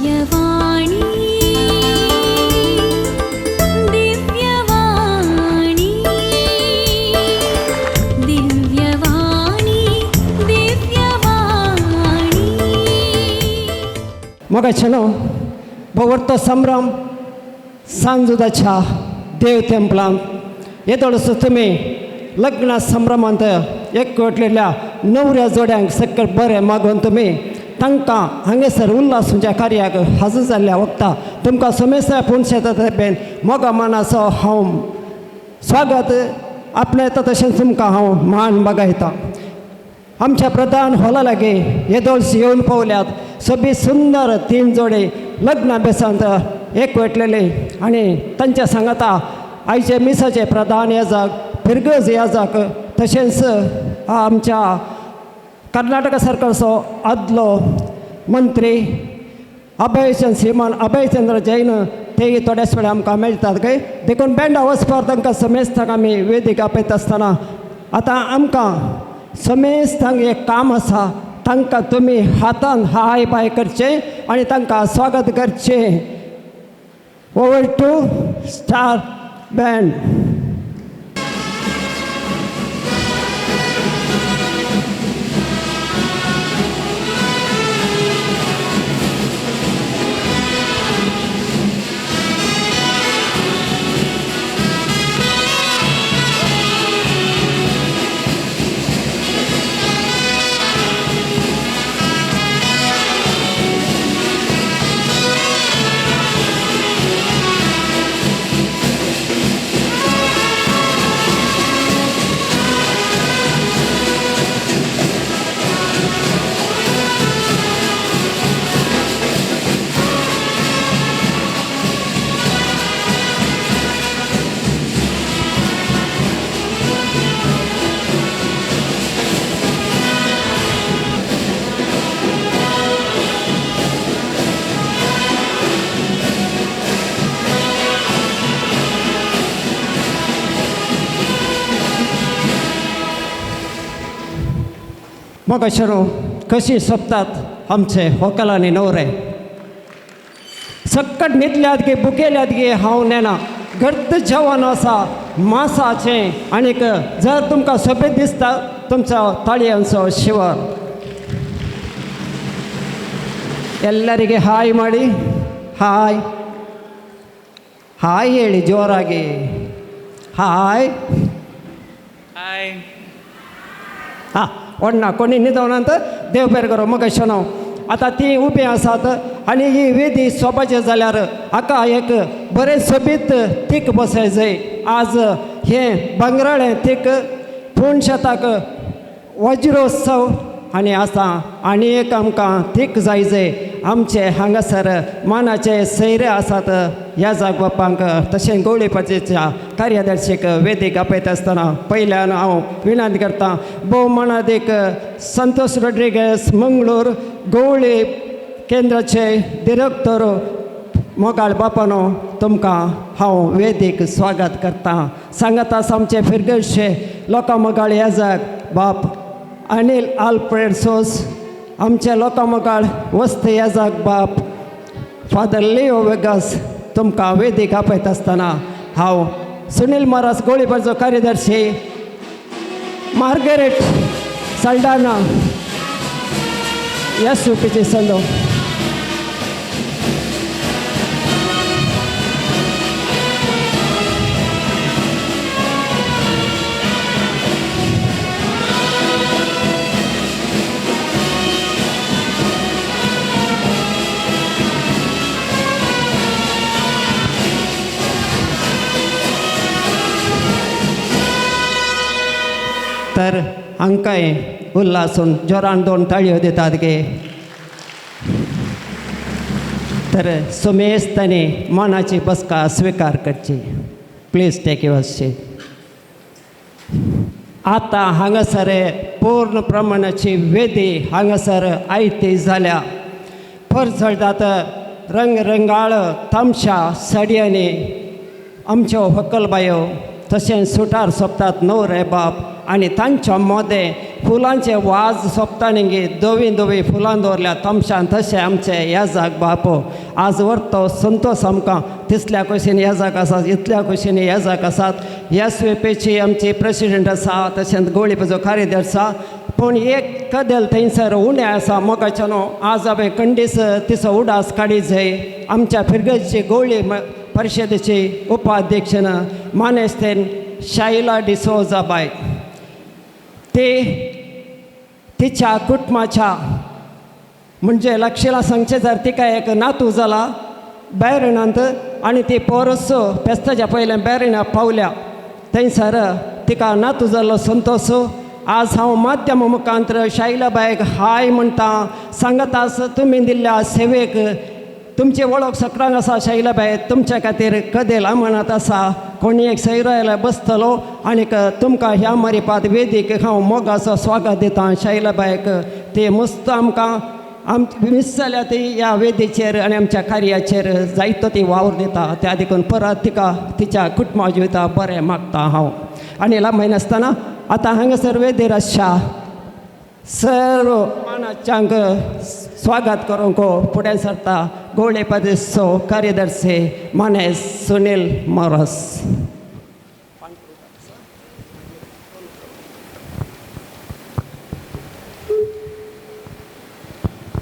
ದಿವ್ಯವಾಣಿ ದಿವ್ಯವಾಣಿ ದಿವ್ಯವಾಣಿ ದಿವ್ಯವಾಣಿ. मोगाचेनो, भोवरतो संभ्रम सांजुदाच्या देव तेंपलांत येदोळसो तुमी लग्न संभ्रमांत एकवटलेल्या नवऱ्या जोड्यांक सकल बरें मागून तुमी तांकां हांगासर उल्हासूच्या कार्याक हाजर जाल्ल्या वखता तुमकां समेस्ता पुणशेता तेपेन मोगा मानाचो हांव स्वागत आपणायता, तशेंच तुमकां हांव मान बगायता. आमच्या प्रधान हॉला लागीं येदोळस येवन पावल्यात सोबीत सुंदर तीन जोडे लग्ना बेसांत एकवटलेले आनी तांच्या सांगाता आयचे मिसाचे प्रधान याजक, फिरगज याजक, तशेंच आमच्या कर्नाटक सरकारचो आदलो मंत्री अभयचंद, श्रीमान अभयचंद्र जैन, ते थोड्याच वेळा आमकां मेळटात काय. देखून बँडा वचपाक तांकां समेस्तांक आमी वेदीक आपयता आसतना आतां आमकां समेस्तांक एक काम आसा. तांकां तुमी हातान हाय बाय करचें आनी तांकां स्वागत करचें. Over to Star Band. मोगाशेरो, कशी सोंपतात आमचे व्हंकल आनी न्हवरे. सक्कट न्हिदल्यात गे, बुकेल्यात गे, हांव नेणा. गर्द जेवण आसा मासाचें आनीक जर तुमकां सोबीत दिसता तुमचो ताळयांचो शिवर. ಎಲ್ಲರಿಗೆ ಹಾಯ್ ಮಾಡಿ. ಹಾಯ್ ಹಾಯ್ ಹೇಳಿ ಜೋರಾಗಿ. ಹಾಯ್. ಹಾಯ್. हां, ओडना कोणी न्हिदोवना. देव बरें करूं. मोगाशेनो, आतां ती उबी आसात आनी ही वेदी सोबाची जाल्यार हाका एक बरें सोबीत तीक बसय जाय. आज हें भांगराळें तीक पूण शेताक वज्रोत्सव आनी आसा आनी एक आमकां तीक जाय जाय. आमचे हांगासर मानाचे सैरे आसात ह्या जागबापांक तशें गवळीपाचेच्या कार्यदर्शीक वेदीक आपयता आसतना पयल्यान हांव विनंती करता, भोवमानादीक संतोष रोड्रिगस, मंगळूर गवळी केंद्राचे डिरेक्टर मोगाळ बापानो, तुमकां हांव वेदीक स्वागत करता. सांगत आसा आमचे फिरगर्शे लोकां मोगाळ याजक बाप अनिल आल्फ्रेड सोस, आमचे लोकां मोगाळ वस्त याजक बाप फादर लिओ वेगस. तुमकां वेदीक आपयता आसतना हांव सुनील महाराज, गोळीबारचो कार्यदर्शी मार्गरेट सल्डाना, एस युपीची संदो. तर हांकांय उल्हासून जोरान दोन ताळयो दितात गे. तर सुमेस्तांनी मनाची बसका स्विकार करची. Please take your seat. आतां हांगासर पूर्ण प्रमाणाची वेदी हांगासर आयती जाल्या. परजळटात रंगरंगाळ तामशा साडयांनी आमच्यो व्हंकल बायो, तशेंच सुटार सोंपतात न्हवरे बाप. आनी तांच्या मदें फुलांचे वाज सोंपता न्ही, धवीं धवीं फुलां दवरल्या तमशान, तशें आमचे येजाक बाप आज व्हरतो संतोष आमकां तितल्या कुशीन येजाक आसात, इतल्या कुशीन येजाक आसात. एस वी पीची आमची प्रेसिडेंट आसा, तशेंच गोळीपेचो कार्यदर्शी आसा. पूण एक कदेल थंयसर उणें आसा मोगाच्यानो. आज हांवें कंडीस तिचो उडास काडी जाय. आमच्या फिरगजची गोळी परिशदेची उपाध्यक्षन मानेस्तेन शायला डिसोजा बाय, ते तिच्या कुटुंबाच्या म्हणजे लक्षला सांगचें जर तिका एक नातू जाला बॅरिणांत आनी ती पोरस फेस्ताच्या पयलें बॅरिणा पावल्या. थंयसर तिका नातू जाल्लो संतोष. आज हांव माध्यम मुखांतर शायलाबायक हाय म्हणटा, सांगत आस तुमी दिल्ल्या सेवेक. तुमची वळख सगळ्यांक आसा शैलाबाय, तुमच्या खातीर कदेल अमानत आसा. कोणी एक सैरो आयल्यार बसतलो आनीक तुमकां ह्या मरिपात वेदीक हांव मोगाचो स्वागत दिता शैलाबायक. ते मस्त आमकां आम मिस जाल्या ती ह्या वेदीचेर आनी आमच्या कार्याचेर जायतो ती वावर दिता. त्या देखून परत तिका तिच्या कुटुंबा जिविता बरें मागता हांव. आनी लांब नासतना आतां हांगासर वेदीर आसच्या सर्व मानाच्यांक स्वागत करूंक फुडें सरता गोळे प्रदेशचो कार्यदर्शी मानेस सुनील मोरस.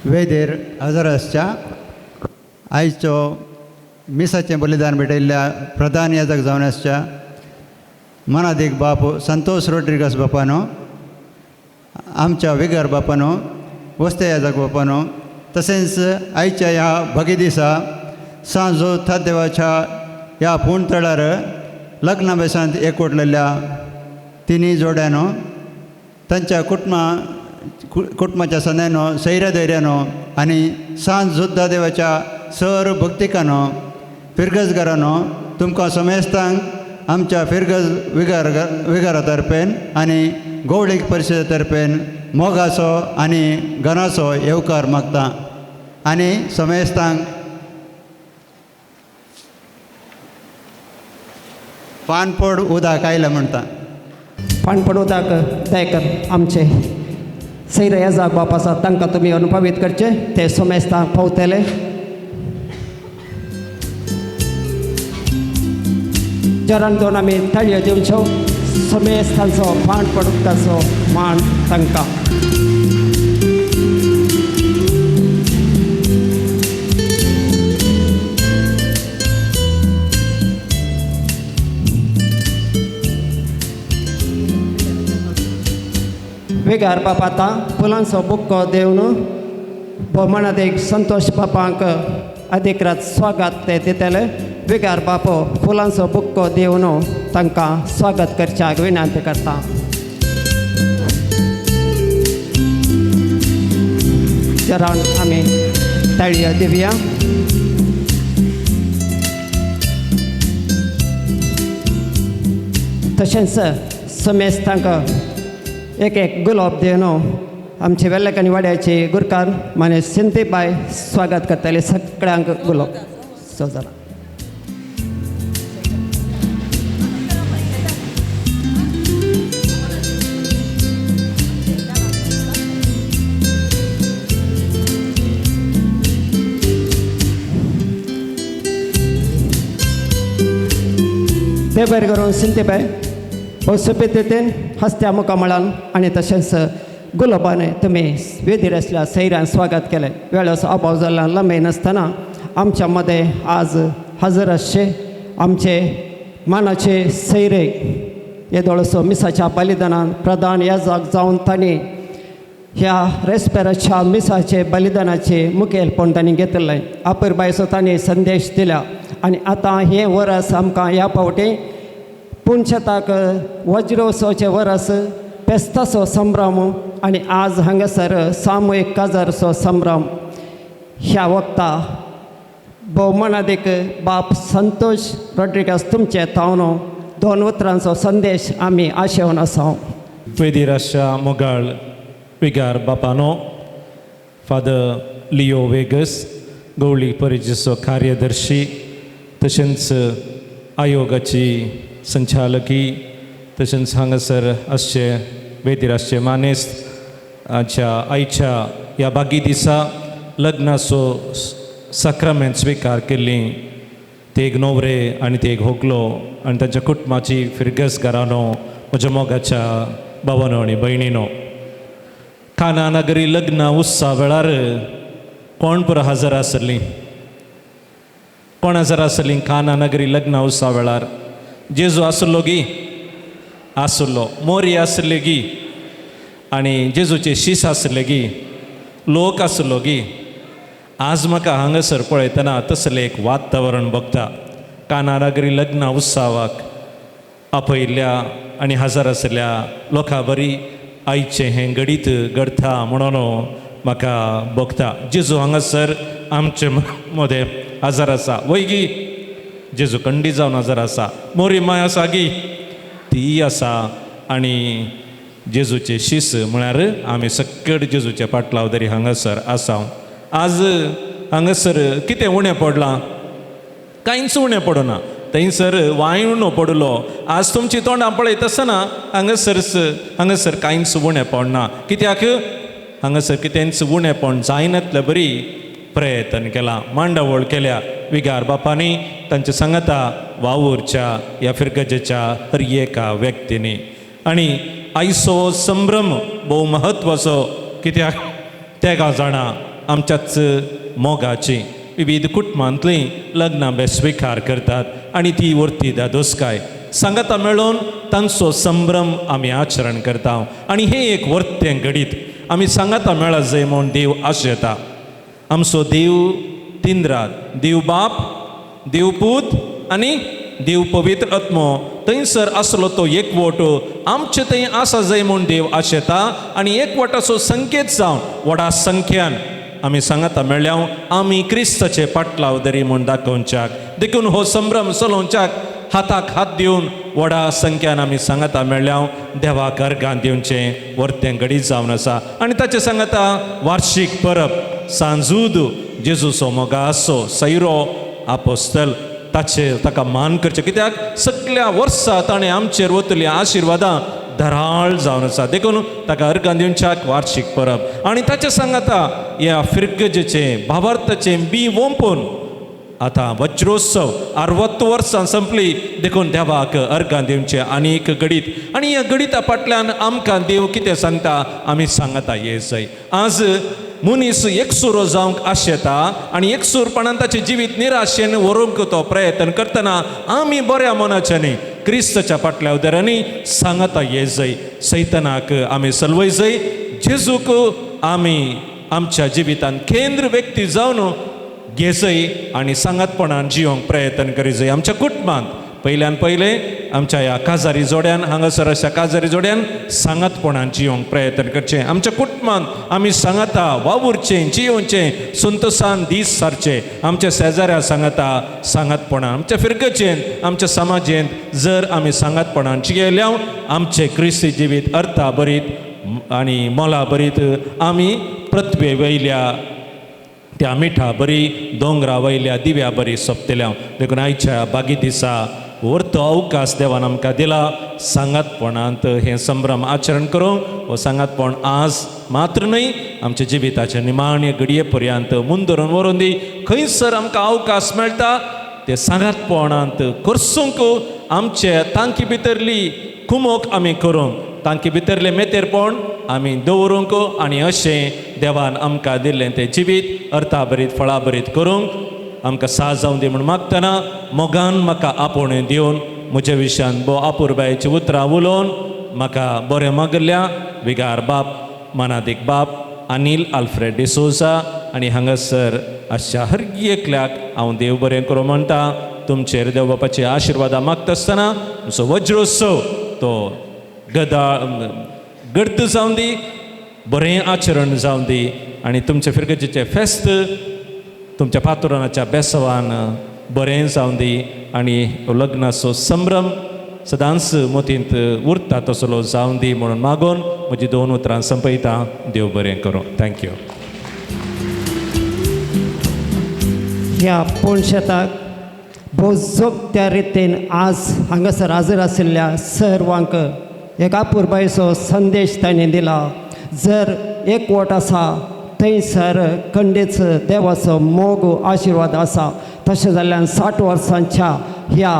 वेदेर हजर आसच्या आयचो मिसाचें बलिदान भेटयल्ल्या प्रधान याजक जावन आसच्या मनादीक बाप संतोष रोड्रिगस बापानो, आमच्या विगर बापानो, वस्ते याजक बापानो, तशेंच आयच्या ह्या भगी दिसा सांजो देवाच्या ह्या पूण तळार लग्न बेसांत एकवटलेल्या तिनी जोड्यानो, तांच्या कुटुंबाच्या सन्यानो, सैऱ्या धैर्यानो आनी सांज जुद्दा देवाच्या सर भक्तिकानो, फिरगजगारानो, तुमकां समेस्तांक आमच्या फिरगज विगारा तर्फेन आनी गोवळीक परिशदे तर्फेन मोगाचो आनी गणाचो येवकार मागता आनी समेस्तांक पानपड उदक आयलें म्हणटा. पानपड उदक दयकर आमचे सैर येजाक बाप आसा, तांकां तुमी अनुभवीत करचे, ते सोमेस्तांक पावतले. जरान दोन आमी ताळयो दिवच्यो सोमेस्तांचो पानपड उदकाचो मान तांकां. वेगार बाप आतां फुलांचो बुक्को देवन भोवमानादेक संतोष बापांक अधिकृत स्वागत ते दितले. वेगार बापो फुलांचो बुक्को देवन तांकां स्वागत करच्याक विनंती करता. जरान आमी ताळयो दिवया. तशेंच समेस्तांक एक एक गुलाब दिवन आमचे वेल्लकानी वाड्याचे गुरकार माने सिंतीबाय स्वागत करतले सगळ्यांक गुलाब सो जाला. ते बरें करून सिंतीबाय हो सुपेतेन हस्त्या मुखामळान आनी तशेंच गुलाबान तुमी वेदीर आसल्या सैऱ्यान स्वागत केलें. वेळाचो अभाव जाल्ल्यान लांबय नासतना आमच्या मदें आज हजर आसचे आमचे मानाचे सैरे येदोळसो मिसाच्या बलिदानान प्रधान याजक जावन तांणी ह्या रेस्पेराच्या मिसाचे बलिदानाचे मुखेलपण तांणी घेतिल्लें. अपुरबायचो तांणी संदेश दिला आनी आतां हें वरस आमकां ह्या फावटी पुणशेताक वज्रोत्सवाचें वरस, फेस्ताचो संभ्रम आनी आज हांगासर सामुहीक काजारचो संभ्रम. ह्या वखता भोवमानादीक बाप संतोष रोड्रिगस तुमचे तावनो दोन उतरांचो संदेश आमी आशेवन आसा. वेदीर आसच्या मोगाळ विगार बापानो फादर लिओ वेगस, गवळी परिजेचो कार्यदर्शी, तशेंच आयोगाची संचालकी तशेंच हांगासर आसचे वेदीर आसचे मानेस्त, आजच्या आयच्या ह्या बागी दिसा लग्नाचो साक्रामेंत स्विकार केल्ली तेग नवरे आनी तेग होगलो आनी तांच्या कुटुंबाची फिरगस घरानो, म्हज्या मोगाच्या भावानो आनी भयणीनो, काना नगरी लग्न उत्सवा वेळार कोण पुरो हजर आसली? कोण हजर आसली काना नगरी लग्न उत्सवा वेळार? जेजू आसलो गी? आसलो. मोरी आसली गी? आनी जेजूचे शीस आसले गी? लोक आसलो गी? आज म्हाका हांगासर पळयतना तसलें एक वातावरण बघता. काना नगरी लग्न उत्सवाक आपयल्ल्या आनी हजर आसल्या लोकां बरी आयचें हें घडीत घडता म्हणून म्हाका भोगता. जेजू हांगासर आमचे मदें हजर आसा वय गी? जेजू कंडी जावन हजर आसा. मोरी माय आसा गी? ती आसा. आनी जेजूचे शीस म्हळ्यार आमी सकट जेजूचे पाटलाव तरी हांगासर आसा. आज हांगासर कितें उणें पडलां? कांयच उणें पडना. थंयसर वायणो पडलो. आज तुमची तोंडां पळयत आसतना हांगासर कांयच उणें पडना. कित्याक हांगासर कितेंच उणेंपण जायनातले बरी प्रयत्न केला, मांडावळ केल्या विगार बापांनी, तांच्या सांगाता वावुरच्या ह्या फिरगजेच्या हर एका व्यक्तींनी. आनी आयचो संभ्रम भोव म्हत्वाचो, कित्याक तेगा जाणा आमच्याच मोगाची विविध कुटुंबांतलीं लग्नां बे स्विकार करतात आनी ती वर्ती दादोसकाय सांगाता मेळोवन तांचो संभ्रम आमी आचरण करता. आनी हें एक वर्तें घडीत आमी सांगाता मेळत जाय म्हूण देव आशेता. आमचो देव तिंद्रात, देव बाप, देव पूत आनी देव पवित्र आत्मो थंयसर आसलो तो एकवट आमचे थंय आसा जाय म्हूण देव आशेता. आनी एकवटाचो संकेत जावन व्हडा संख्यान आमी सांगाता मेळ्ळ्या आमी क्रिस्ताचे पाटलाव दरी म्हूण दाखोवच्याक. देखून हो संभ्रम चलोवच्याक हाताक हात दिवन व्हडा संख्यान आमी सांगाता मेळ्ळ्या देवाक अर्गां दिवचें वर्तें घडीत जावन आसा. आनी ताचे सांगाता वार्षीक परब सांजूद जेजूचो मोगाचो सैरो आपोस्तल ताचेर ताका मान करचें, कित्याक सगल्या वर्सा ताणें आमचेर वतली आशिर्वादां धराळ जावन आसा. देखून ताका अर्गां दिवच्याक वार्षीक परब. आनी ताचे सांगाता ह्या फिरगजेचें भावार्थाचें बी ओंपून आतां वज्रोत्सव 60 वर्सां संपली. देखून देवाक अर्गां दिवचें आनी एक घडीत. आनी ह्या घडिता फाटल्यान आमकां देव कितें सांगता आमी सांगता ये जय. आज मनीस एकसुरो जावंक आशेता आनी एकसूरपणान ताचें जिवीत निराशेन व्हरूंक तो प्रयत्न करतना आमी बऱ्या मनाच्यानी क्रिस्ताच्या फाटल्या उदरांनी सांगता ये जय. सैतनाक आमी सलवय जय. जेजूक आमी आमच्या जिवितान केंद्र व्यक्ती जावन घेजय आनी सांगातपणान जिवंक प्रयत्न करी जाय. आमच्या कुटुंबांत पयल्यान पयलें आमच्या ह्या काजारी जोड्यान हांगासर अशा काजारी जोड्यान सांगातपणान जिवंक प्रयत्न करचें. आमच्या कुटुंबांत आमी सांगाता वावुरचें, जियोवचें, संतोसान दीस सारचे. आमच्या शेजाऱ्या सांगाता सांगातपणान, आमच्या फिरगचेन, आमच्या समाजेंत जर आमी सांगातपणान जियेल्या आमचें क्रिस्ती जिवीत अर्था बरीत आनी मोला बरीत आमी पृथ्वे वयल्या त्या मिठा बरी दोंगरा वयल्या दिव्या बरी सोंपतल्या. देखून आयच्या बागी दिसा वर्तो अवकाश देवान आमकां दिला सांगातपणांत हें संभ्रम आचरण करूंक. हो सांगातपण आज मात्र न्हय आमच्या जिविताच्या निमाण्य घडये पर्यंत मुंदरून व्हरून दी. खंयसर आमकां अवकाश मेळटा ते सांगातपणांत करसूंक आमचे तांकी भितरली कुमोक आमी करूंक, तांकी भितरलें मेतेरपण आमी दवरूंक आनी अशें देवान आमकां दिल्लें तें जिवीत अर्थाभरीत फळाभरीत करूंक आमकां साथ जावं दी म्हूण मागतना मोगान म्हाका आपोवणें दिवन म्हज्या विशयान भोव आपुरबायेची उतरां उलोवन म्हाका बरें मागल्या विगार बाप, मानादीक बाप अनील आल्फ्रेड डिसोजा आनी हांगासर आसच्या हर एकल्याक हांव देव बरें करूं म्हणटा. तुमचेर देव बापाचे आशिर्वादां मागता आसतना तुमचो वज्रोत्सव तो गदा गर्द जावं दी, बरें आचरण जावं दी आनी तुमचे फिरगजेचें फेस्त तुमच्या पातुरणाच्या बेसवान बरें जावं दी आनी लग्नाचो संभ्रम सदांच मोतींत उरता तसलो जावं दी म्हणून मागून म्हजी दोन उतरां संपयता. देव बरें करूं. Thank you. ह्या पोणशेताक भोव जोगत्या रितीन आज हांगासर हाजीर आशिल्ल्या सर्वांक एक आपुरबायेचो संदेश तांणी दिला. जर एकवट आसा थंयसर खंडीच देवाचो मोग आशिर्वाद आसा. तशें जाल्ल्यान 60 वर्सांच्या ह्या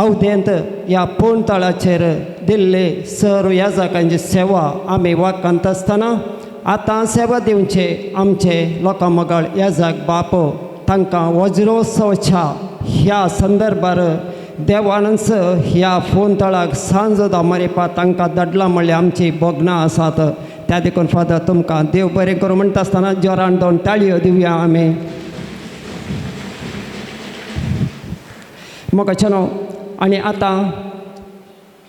अवधेंत ह्या पोणतळाचेर दिल्ले सर्व याजकांची सेवा आमी वाकांत आसतना आतां सेवा दिवचे आमचे लोकां मोगाळ याजक बाप तांकां वज्रोत्सवाच्या ह्या संदर्भार देवानच ह्या फोन तळाक सांजोदा मरेपा तांकां धाडला म्हणल्यार आमची भोगणां आसात. त्या देखून फादर तुमकां देव बरें करूं म्हणटा आसतना जोरान दोन ताळयो दिवया आमी. मोगाचें आनी आतां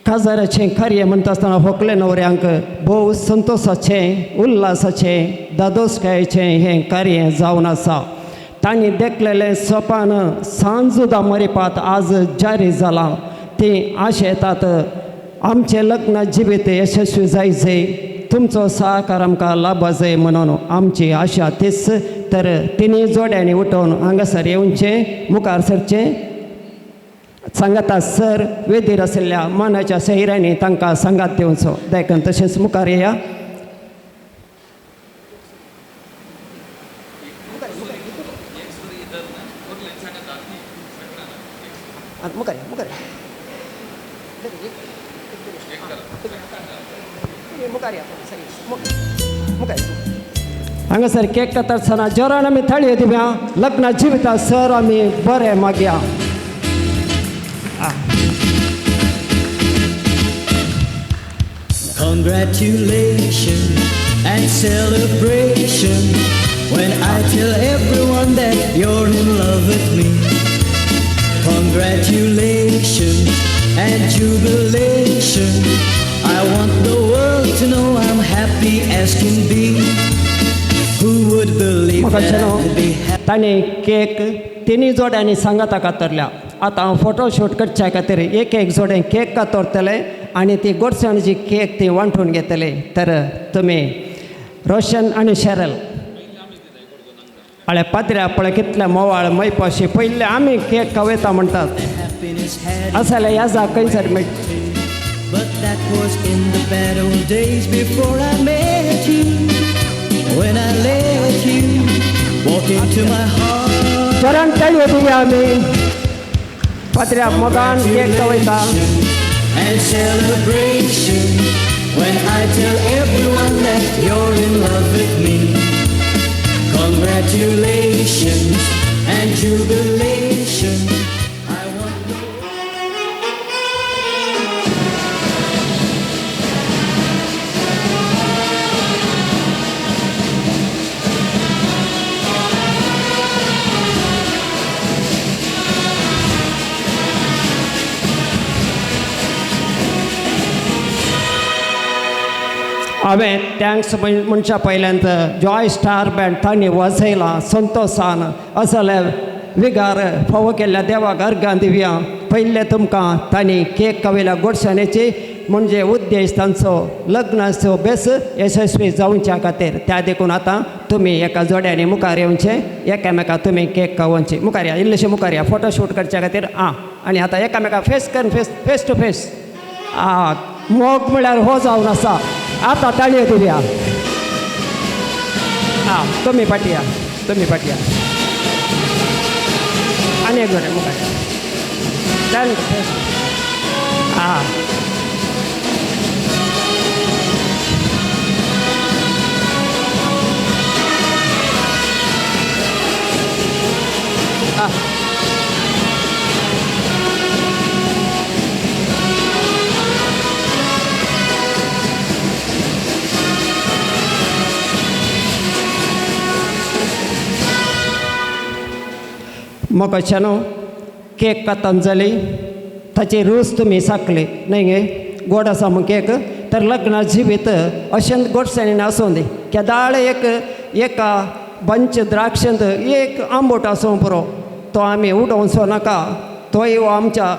काजाराचें कार्य म्हणटा आसतना होकले न्हवऱ्यांक भोव संतोशाचें उल्हासाचें दादोसकायेचें हें कार्य जावन आसा. तांणी देखलेलें सोपान सांजुदा मरिपात आज जारी जालां. तीं आशेतात आमचें लग्न जिवीत यशस्वी जायचे, तुमचो सहकार आमकां लाभ जाय म्हणून आमची आशा तीच. तर तिनी जोड्यांनी उठोवन हांगासर येवचें, मुखार सरचें. सांगाता सर वेदीर आशिल्ल्या मानाच्या सोयऱ्यांनी तांकां सांगात दिवचो. देखून तशेंच मुखार येया. मुखार मुखार मुखार हांगासर केक कातरतना जोरान आमी थाळयो दिवया. लग्न जिविता सर आमी बरें मागया. Congratulations and celebration when I tell everyone that you're in love with me. Congratulations and jubilation. I want the world to know I'm happy as can be. Who would believe that I could be happy? ताणें cake तिनी जोड्यांनी सांगाता कातरल्या. आतां photoshoot करच्या खातीर एक एक जोडें cake कातरतले आनी ती गोडसाणची केक ती वांटून घेतले. तर तुमी रोशन आनी शेरल हळे पात्र्या पळय कितले मोवाळ मैपाशी पयले आमी केक खावयता म्हणटात आसल्यार ह्या जाग खंयसर मेळ. But that was in the bad old days before I met you. When I let you walk into my heart. जोरान टाळयो दिवया आमी. पात्र्या मोगान cake खावयता. And celebration when I tell everyone that you're in love with me. Congratulations and jubilation. I want the हांवें thanks म्हणच्या पयल्यांत Joy star band तांणी वाजयलां संतोशान असले विगार फावो केल्ल्या देवाक अर्गां दिवया. पयलें तुमकां तांणी केक खावयल्या गोडशाणेची म्हणजे उद्देश तांचो लग्नाचो बेस यशस्वी जावच्या खातीर. त्या देखून आतां तुमी एका जोड्यांनी मुखार येवचें, एकामेका तुमी केक खावोवची. मुखार या, इल्लेशे मुखार या फोटोशूट करच्या खातीर. आं आनी आतां एकामेका फेस करून फेस फेस टू फेस. आं मोग म्हळ्यार हो जावन आसा. आतां ताळयो दिवया. आं तुमी फाटया, तुमी फाटया आनी एक जोडे मुखार डन. आं आं मोगाच्यानो केक कातन जाली ताची रूच तुमी साकली न्हय गे. गोड आसा मग केक तर लग्ना जिवीत अशें गोडसाणीन आसूं दी. केदाळ एक एका बंच द्राक्षांत एक आंबोट आसूं पुरो, तो आमी उडोवचो नाका. तोय आमच्या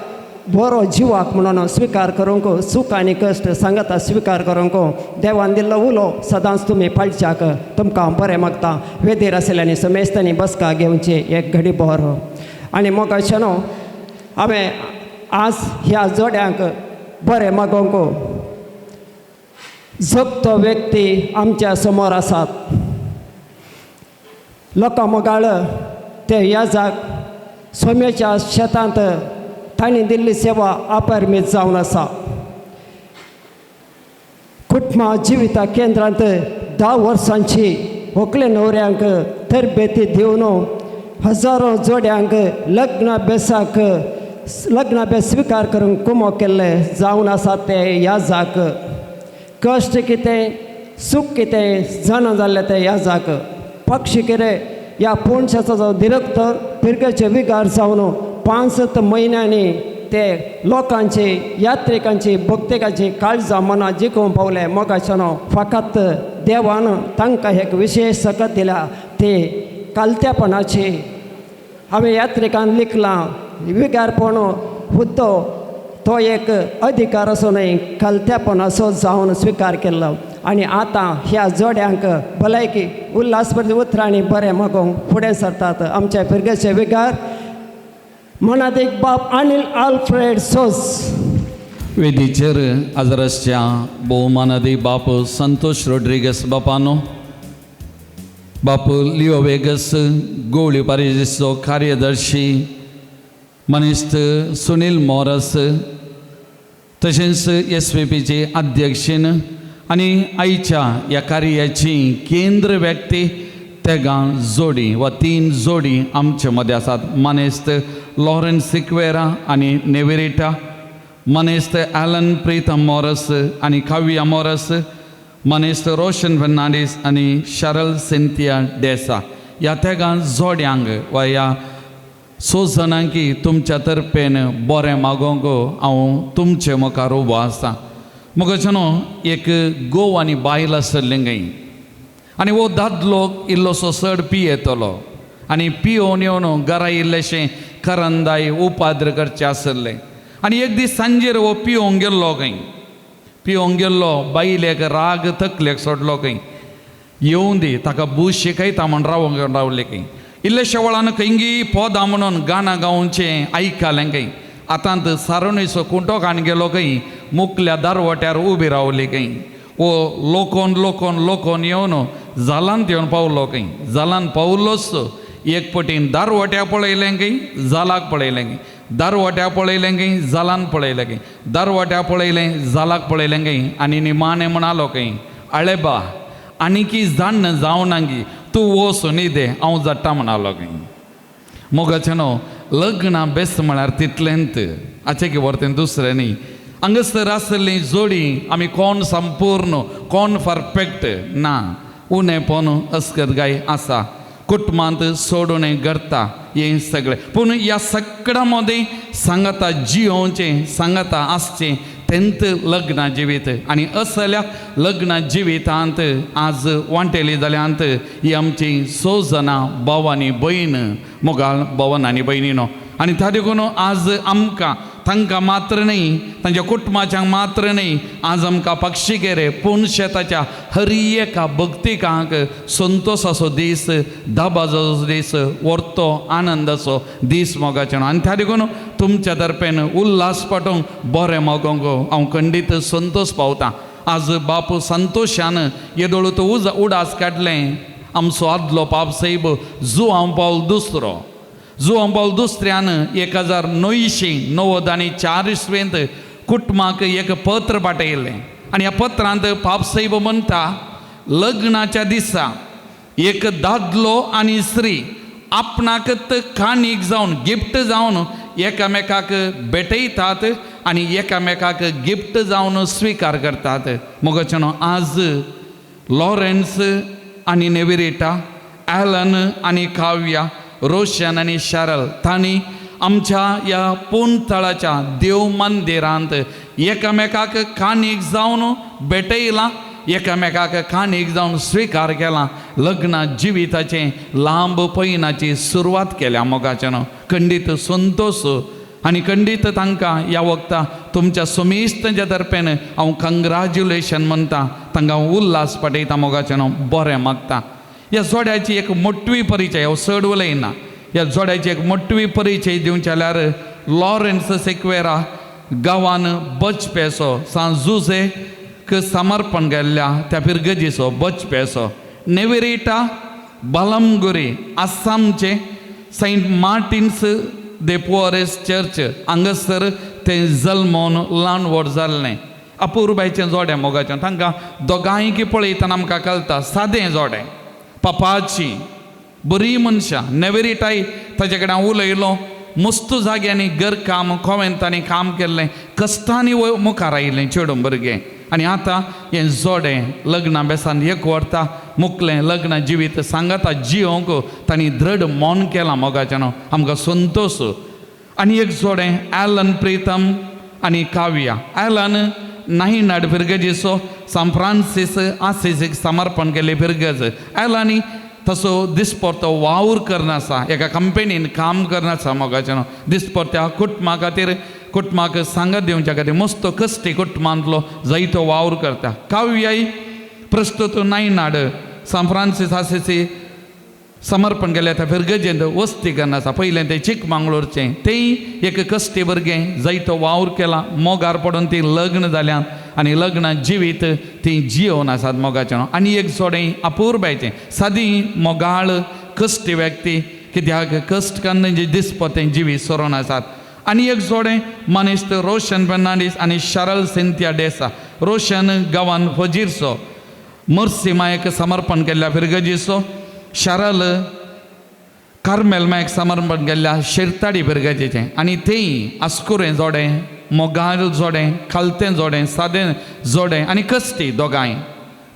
बरो जिवाक म्हणून स्विकार करूंक सूख आनी कश्ट सांगाता स्विकार करूंक देवान दिल्लो उलो सदांच तुमी पाळच्याक तुमकां बरें मागता. वेदीर आशिल्ल्यांनी समेस्तांनी बसका घेवची एक घडी बरो. आनी मोगाचे न्हू हांवें आज ह्या जोड्यांक बरें मागोवंक जगतो व्यक्ती आमच्या समोर आसात. लोकां मोगाळ ते ह्या जाग सोम्याच्या शेतांत तांणी दिल्ली सेवा अपरमीत जावन आसा. कुटुंबा जिविता केंद्रांत 10 वर्सांची व्हंकले न्हवऱ्यांक तरबेती दिवन हजारो जोड्यांक लग्न बेसाक लग्न बेस स्विकार करूंक कुमो केल्ले जावन आसा ते ह्या जाक. कश्ट कितें सूख कितें जाणा जाल्लें तें ह्या जाक. पक्षी कितें ह्या पोणशाचो जो दिरक्त पिरगेचे विगार जावन 5 म्हयन्यांनी ते लोकांची यात्रिकांची भक्तिकांची काळजां मनां जिखूंक पावले. मोगाच्यानो फकत देवान तांकां एक विशेश सकत दिल्या ती कालत्यापणाची. हांवें यात्रिकान लिखलां विगारपण हुद्दो तो एक अधिकार असो न्हय कालत्यापणाचो जावन स्विकार केल्लो. आनी आतां ह्या जोड्यांक भलायकी उल्हासभरीत उतरांनी बरें मागोवंक फुडें सरतात आमच्या फिरगेचे विगार मनादीक बाब अनिल आल्फ्रेड सोज. वेदीचेर आजरसच्या भोवमानादी बाप संतोष रोड्रिगस बापानो, बाप लिओ वेगस गोवळी पारिजीचो कार्यदर्शी मनिस्त सुनील मोरस, तशेंच एस व्ही पीचे अध्यक्षीन आनी आयच्या ह्या कार्याची केंद्र व्यक्ती तेगां जोडी वा 3 जोडी आमचे मदें आसात. मानेस्त लॉरन्स सिक्वेरा आनी नेवेरिटा, मानेस्त ॲलन प्रीतम मोरस आनी काव्या मोरस, मानेस्त रोशन फर्नांडीस आनी शरल सिंथिया डेसा. ह्या तेगां जोड्यांक वा ह्या 6 जाणांकी तुमच्या तर्फेन बरें मागोवंक हांव तुमचे मुखार उबो आसा. मुखाचे न्हू एक गोव आनी बायल आसली खंय आनी हो दादलो इल्लोसो चड पियेतलो आनी पियोवन येवन घरा इल्लेशें करंदाय उपाद्र करचें आसलें. आनी एक दीस सांजेर हो पियोवंक गेल्लो खंय, पियोवंक गेल्लो बायलेक राग तकलेक सोडलो खंय, येवन दी ताका बूस शिकयता म्हण रावंक रावले खंय. इल्लेशे वेळान खंयगी पोदां म्हणून गाणां गावचें आयकलें खंय. आतां सारणीचो कुंटो काण गेलो खंय, मुकल्या दारवट्यार उबी रावली खंय. वो लोकोन लोकोन लोकोन येवन जालांत येवन पावलो खंय. जालान पावलोच एक पटीन दारवट्या पळयलें खंय, जालाक पळयलें खंय, दारवट्या पळयलें खंय, जालान पळयलें खंय, दारवट्या पळयलें जालाक पळयलें खंय. आनी निमाणें म्हणालो खंय, आळेबा आनीकी जाण जावनागी तूं वच न्ही दे हांव जाता म्हणालो खंय. मोगाचें न्हू लग्नां बेस्ट म्हळ्यार तितलेंत हाचें की व्हर तें दुसरें न्ही. हांगासर आसली जोडी आमी कोण संपूर्ण कोण परफेक्ट ना, उणेपण अस्कत गाय आसा, कुटुंबांत सोडून घडटा हें सगळें. पूण ह्या सगळ्यां मदीं सांगाता जियोवचें सांगाता आसचें तेंत लग्न जिवीत. आनी असल्या लग्न जिवितांत आज वांटेली जाल्यांत ही आमची 6 जाणां भाव आनी भयण, मोगाळ भवन आनी भयणीनो. आनी त्या देखून आज आमकां तांकां मात्र न्हय, तांच्या कुटुंबाच्यांक मात्र न्हय, आज आमकां पक्षिगेरे पूण शेताच्या हर एका भक्तिकांक संतोसाचो दीस, दबाजो दीस, व्हरतो आनंदाचो दीस मोगाचें. आनी त्या देखून तुमच्या तर्फेन उल्हास पाटोवंक बरें मागोवंक हांव खंडीत संतोष पावतां. आज बापू संतोशान येदोळ तो उडास काडलें आमचो आदलो पाप साहेब जुआंव पावल दुसरो, जुआंव पावल दुसऱ्यान 1994 इसवेंत कुटुंबाक एक पत्र पाठयलें. आनी ह्या पत्रांत पाप साहेब म्हणटा, लग्नाच्या दिसा एक दादलो आनी स्त्री आपणाकच काणीक जावन गिफ्ट जावन एकामेकाक भेटयतात आनी एकामेकाक गिफ्ट जावन स्विकार करतात. मोगाचें न्हू आज लॉरेन्स आनी नेविरेटा, ॲलन आनी काव्या, रोशन आनी शरल तांणी आमच्या ह्या पूनतळाच्या देव मंदिरांत एकामेकाक काणीक जावन भेटयलां, एकामेकाक काणीक जावन स्विकार केला, लग्न जिविताचें लांब पयणाची सुरवात केल्या. मोगाचें न्हू खंडीत संतोश आनी खंडीत तांकां ह्या वखता तुमच्या सुमेस्तांच्या तर्फेन हांव कंग्रेच्युलेशन म्हणटा, तांकां उल्हास पाठयता. मोगाचें न्हू बरें मागता. ह्या जोड्याची एक मोटवी परिचय, हांव चड उलयना. ह्या जोड्याची एक मोटवी परिचय दिवंक जाल्यार लॉरेन्स सिक्वेरा गांवान बचपेचो सान जुजे क समर्पण केल्ल्या त्या फिरगजीचो बचपेचो. नेवेरिटा बलमगुरी आसामचे Saint Martin's de Porres church हांगासर तें जल्मोन ल्हान व्हड जाल्लें. अपुरबायचें जोडें मोगाचें तांकां दोगांयकी पळयतना आमकां कळटा सादें जोडें पपाची बरीं मनशां. नेवेरिटाय ताजे कडेन हांव उलयलो मस्त जाग्यांनी घरकाम कोवेंतांनी काम केल्लें कश्टांनी मुखार आयिल्लें चेडूं भुरगें. आनी आतां हें जोडें लग्ना बेसान एक व्हरता मुकलें लग्न जिवीत सांगाता जियोंक तांणी दृढ मन केलां मोगाचें न्हू आमकां संतोश. आनी एक जोडें एलन प्रितम आनी काव्या. एलन नायनाड फिरगजीचो सान फ्रांसीस आसिसीक समर्पण केल्ले फिरगज. एलानी तसो दिसपरतो वावर करना आसा एका कंपनीन काम करना आसा मोगाचें न्हू दिसपरत्या कुटुंबा खातीर कुटुंबाक सांगात दिवच्या खातीर मस्त कश्टी कुटुंबांतलो जायतो वावर करता. काव्याय प्रस्तुत नायनाड सान फ्रांसीस आसिसी समर्पण केलें त्या फिरगजेंत वस्ती करना आसा. पयलें तें चिकमंगळूरचें तेंय एक कश्टी भुरगें जायतो वावर केला मोगार पडून ती लग्न जाल्यान आनी लग्न जिवीत ती जियोवन आसात मोगाचें. आनी एक जोडें अपुरबायचें सादी मोगाळ कश्टी व्यक्ती कित्याक कश्ट कन्न जे दिसपतें जिवीत सरोन आसात. आनी एक जोडें मनीस रोशन फेर्नांडीस आनी शरल सिंथिया डेसा. रोशन गांवान फजीरचो मर्सी मायक समर्पण केल्ल्या फिरगजीचो. शरल कार्मेल मायक समर्पण केल्ल्या शिरताडी फिरगजीचें. आनी तेय अस्कुरें जोडें मोगाळ जोडें खालतें जोडें सादें जोडें आनी कश्टी दोगांय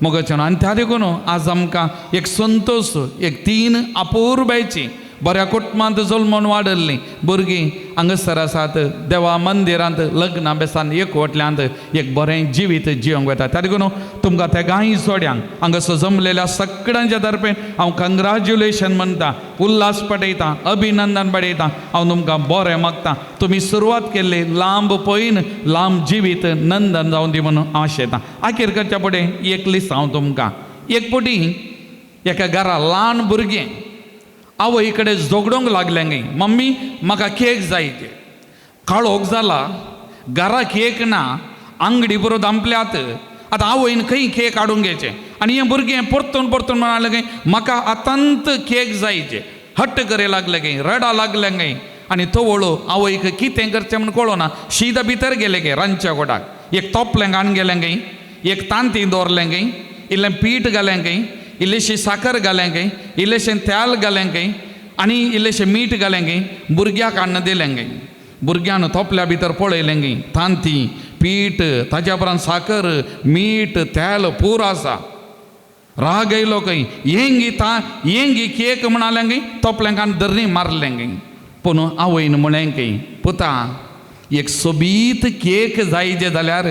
मोगाचें. आनी त्या देखून आज आमकां एक संतोश एक तीन अपुरबायची बऱ्या कुटुंबांत जल्मून वाडल्लीं भुरगीं हांगासर आसात देवा मंदिरांत लग्ना बेसान एकवटल्यांत एक बरें जिवीत जिवंक वता. त्या देखून तुमकां त्या गांय जोड्यांक हांगासर जमलेल्या सगळ्यांच्या तर्फेन हांव कंग्रेच्युलेशन म्हणटा, उल्हास पटयता, अभिनंदन पडयता. हांव तुमकां बरें मागता तुमी सुरवात केल्ली लांब पयन लांब जिवीत नंदन जावन दी म्हणून आशेता. आखेर करच्या फुडें एक लिस्ट हांव तुमकां एक पटी एका घरा ल्हान भुरगें आवय कडेन झगडोंक लागलें गे मम्मी म्हाका केक जाय. काळोख जाला घरा केक ना आंगडी बरो दांपल्यात आतां आवयन खंय केक हाडूंक घेवचें. आनी हें भुरगें परतून परतून म्हणालें गे म्हाका आतांत केक जायचे. हट्ट करे लागलें गे रडा लागलें गे. आनी तवळो आवयक कितें करचें म्हूण कळना शीदा भितर गेलें गे रांदच्या गोडाक एक तोपलें घाण गेलें गे एक तांती दवरलें गे इल्लें पीठ घालें गे इल्लेशी साकर घालें गे इल्लेशें तेल घालें गे आनी इल्लेशें मीठ घालें गे भुरग्याक हाडून दिलें गे. भुरग्यान तोपल्या भितर पळयलें गे तांती पीठ ताज्या उपरांत साकर मीठ तेल पूर आसा. राग येयलो खंय हेंगी ता हेंगी केक म्हणालें गे तोपलें आनी दर्णी मारलें गे. पूण आवयन म्हळें खंय पुता एक सोबीत केक जाय जे जाल्यार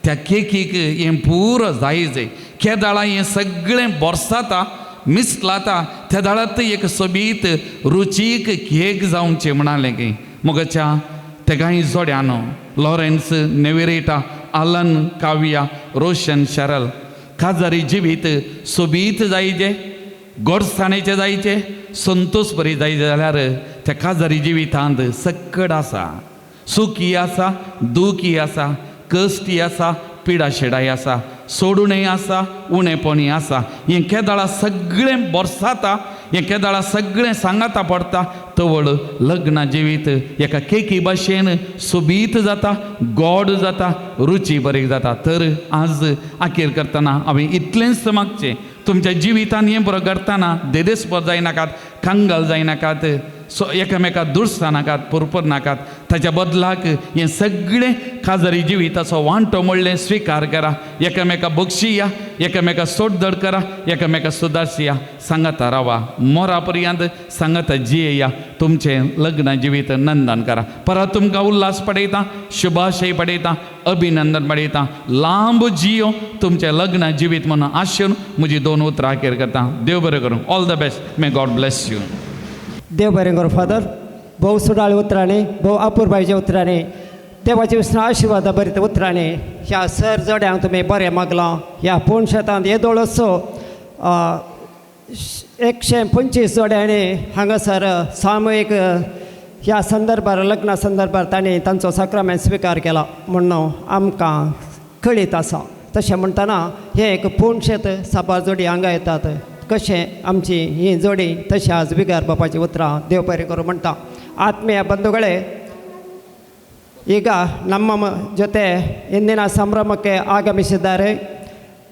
त्या केकीक हें पुरो जाय जाय केदाळा हें सगळें बोरसाता मिसलाता त्या दाळांत एक सोबीत रुचीक केक जावचें म्हणालें की मोगाच्या तेगांय जोड्यानो लॉरेन्स नेवेरेटा आलन काव्या रोशन शरल काजारी जिवीत सोबीत जायचे गोडसाणेचें जायचे संतोश बरी जायचे जाल्यार त्या काजारी जिवितांत सक्कड आसा सुखी आसा दुखी आसा कश्टी आसा पिडा शेडाय आसा सोडुणें आसा उणेपणी आसा. हें केदाळा सगळें बोरसाता हें केदाळा सगळें सांगाता पडटा तवळ लग्न जिवीत एका केकी भाशेन सोबीत जाता गोड जाता रुची बरी जाता. तर आज आखेर करतना हांवें इतलेंच मागचें तुमच्या जिवितान हें बरो करतना देदेस्पर जायनाकात कंगाल जायनाकात सो एकामेका दुर्सा नाकात पुरपर नाकात ताच्या बदलाक हें सगळें काजारी जिविताचो वांटो म्हणलें स्विकार करा एकामेका बक्षिया एकामेका सोडदड करा एकामेका सुदारसिया सांगाता रावा मोरा पर्यंत सांगाता जियेया तुमचें लग्न जिवीत नंदन करा. परत तुमकां उल्हास पडयता शुभाशय पडयता अभिनंदन पडयता लांब जियो तुमचें लग्न जिवीत म्हणून आशेन म्हजी दोन उतरां अखेर करता. देव बरें करूं. All the best. May God bless you. देव बरें करूं फादर. भोव सुडाळ उतरांनी भोव अपुरबायच्या उतरांनी देवाच्या विसरा आशिर्वादा बरीत उतरांनी ह्या सर जोड्यांक तुमी बरें मागलां. ह्या पूण शेतांत येदोळ असो 125 जोड्यांनी हांगासर सामुहीक ह्या संदर्भार लग्ना संदर्भार तांणी तांचो साक्रामेंत स्विकार केला म्हणून आमकां कळीत आसा. तशें म्हणटना हें एक पूणशेत साबार जोडी हांगा येतात कशें आमची ही जोडी तशें आज विगार बापाची उतरां देव बरें करूं म्हणटा. ಆತ್ಮೀಯ ಬಂಧುಗಳೇ, ಈಗ ನಮ್ಮ ಜೊತೆ ಇಂದಿನ ಸಂಭ್ರಮಕ್ಕೆ ಆಗಮಿಸಿದ್ದಾರೆ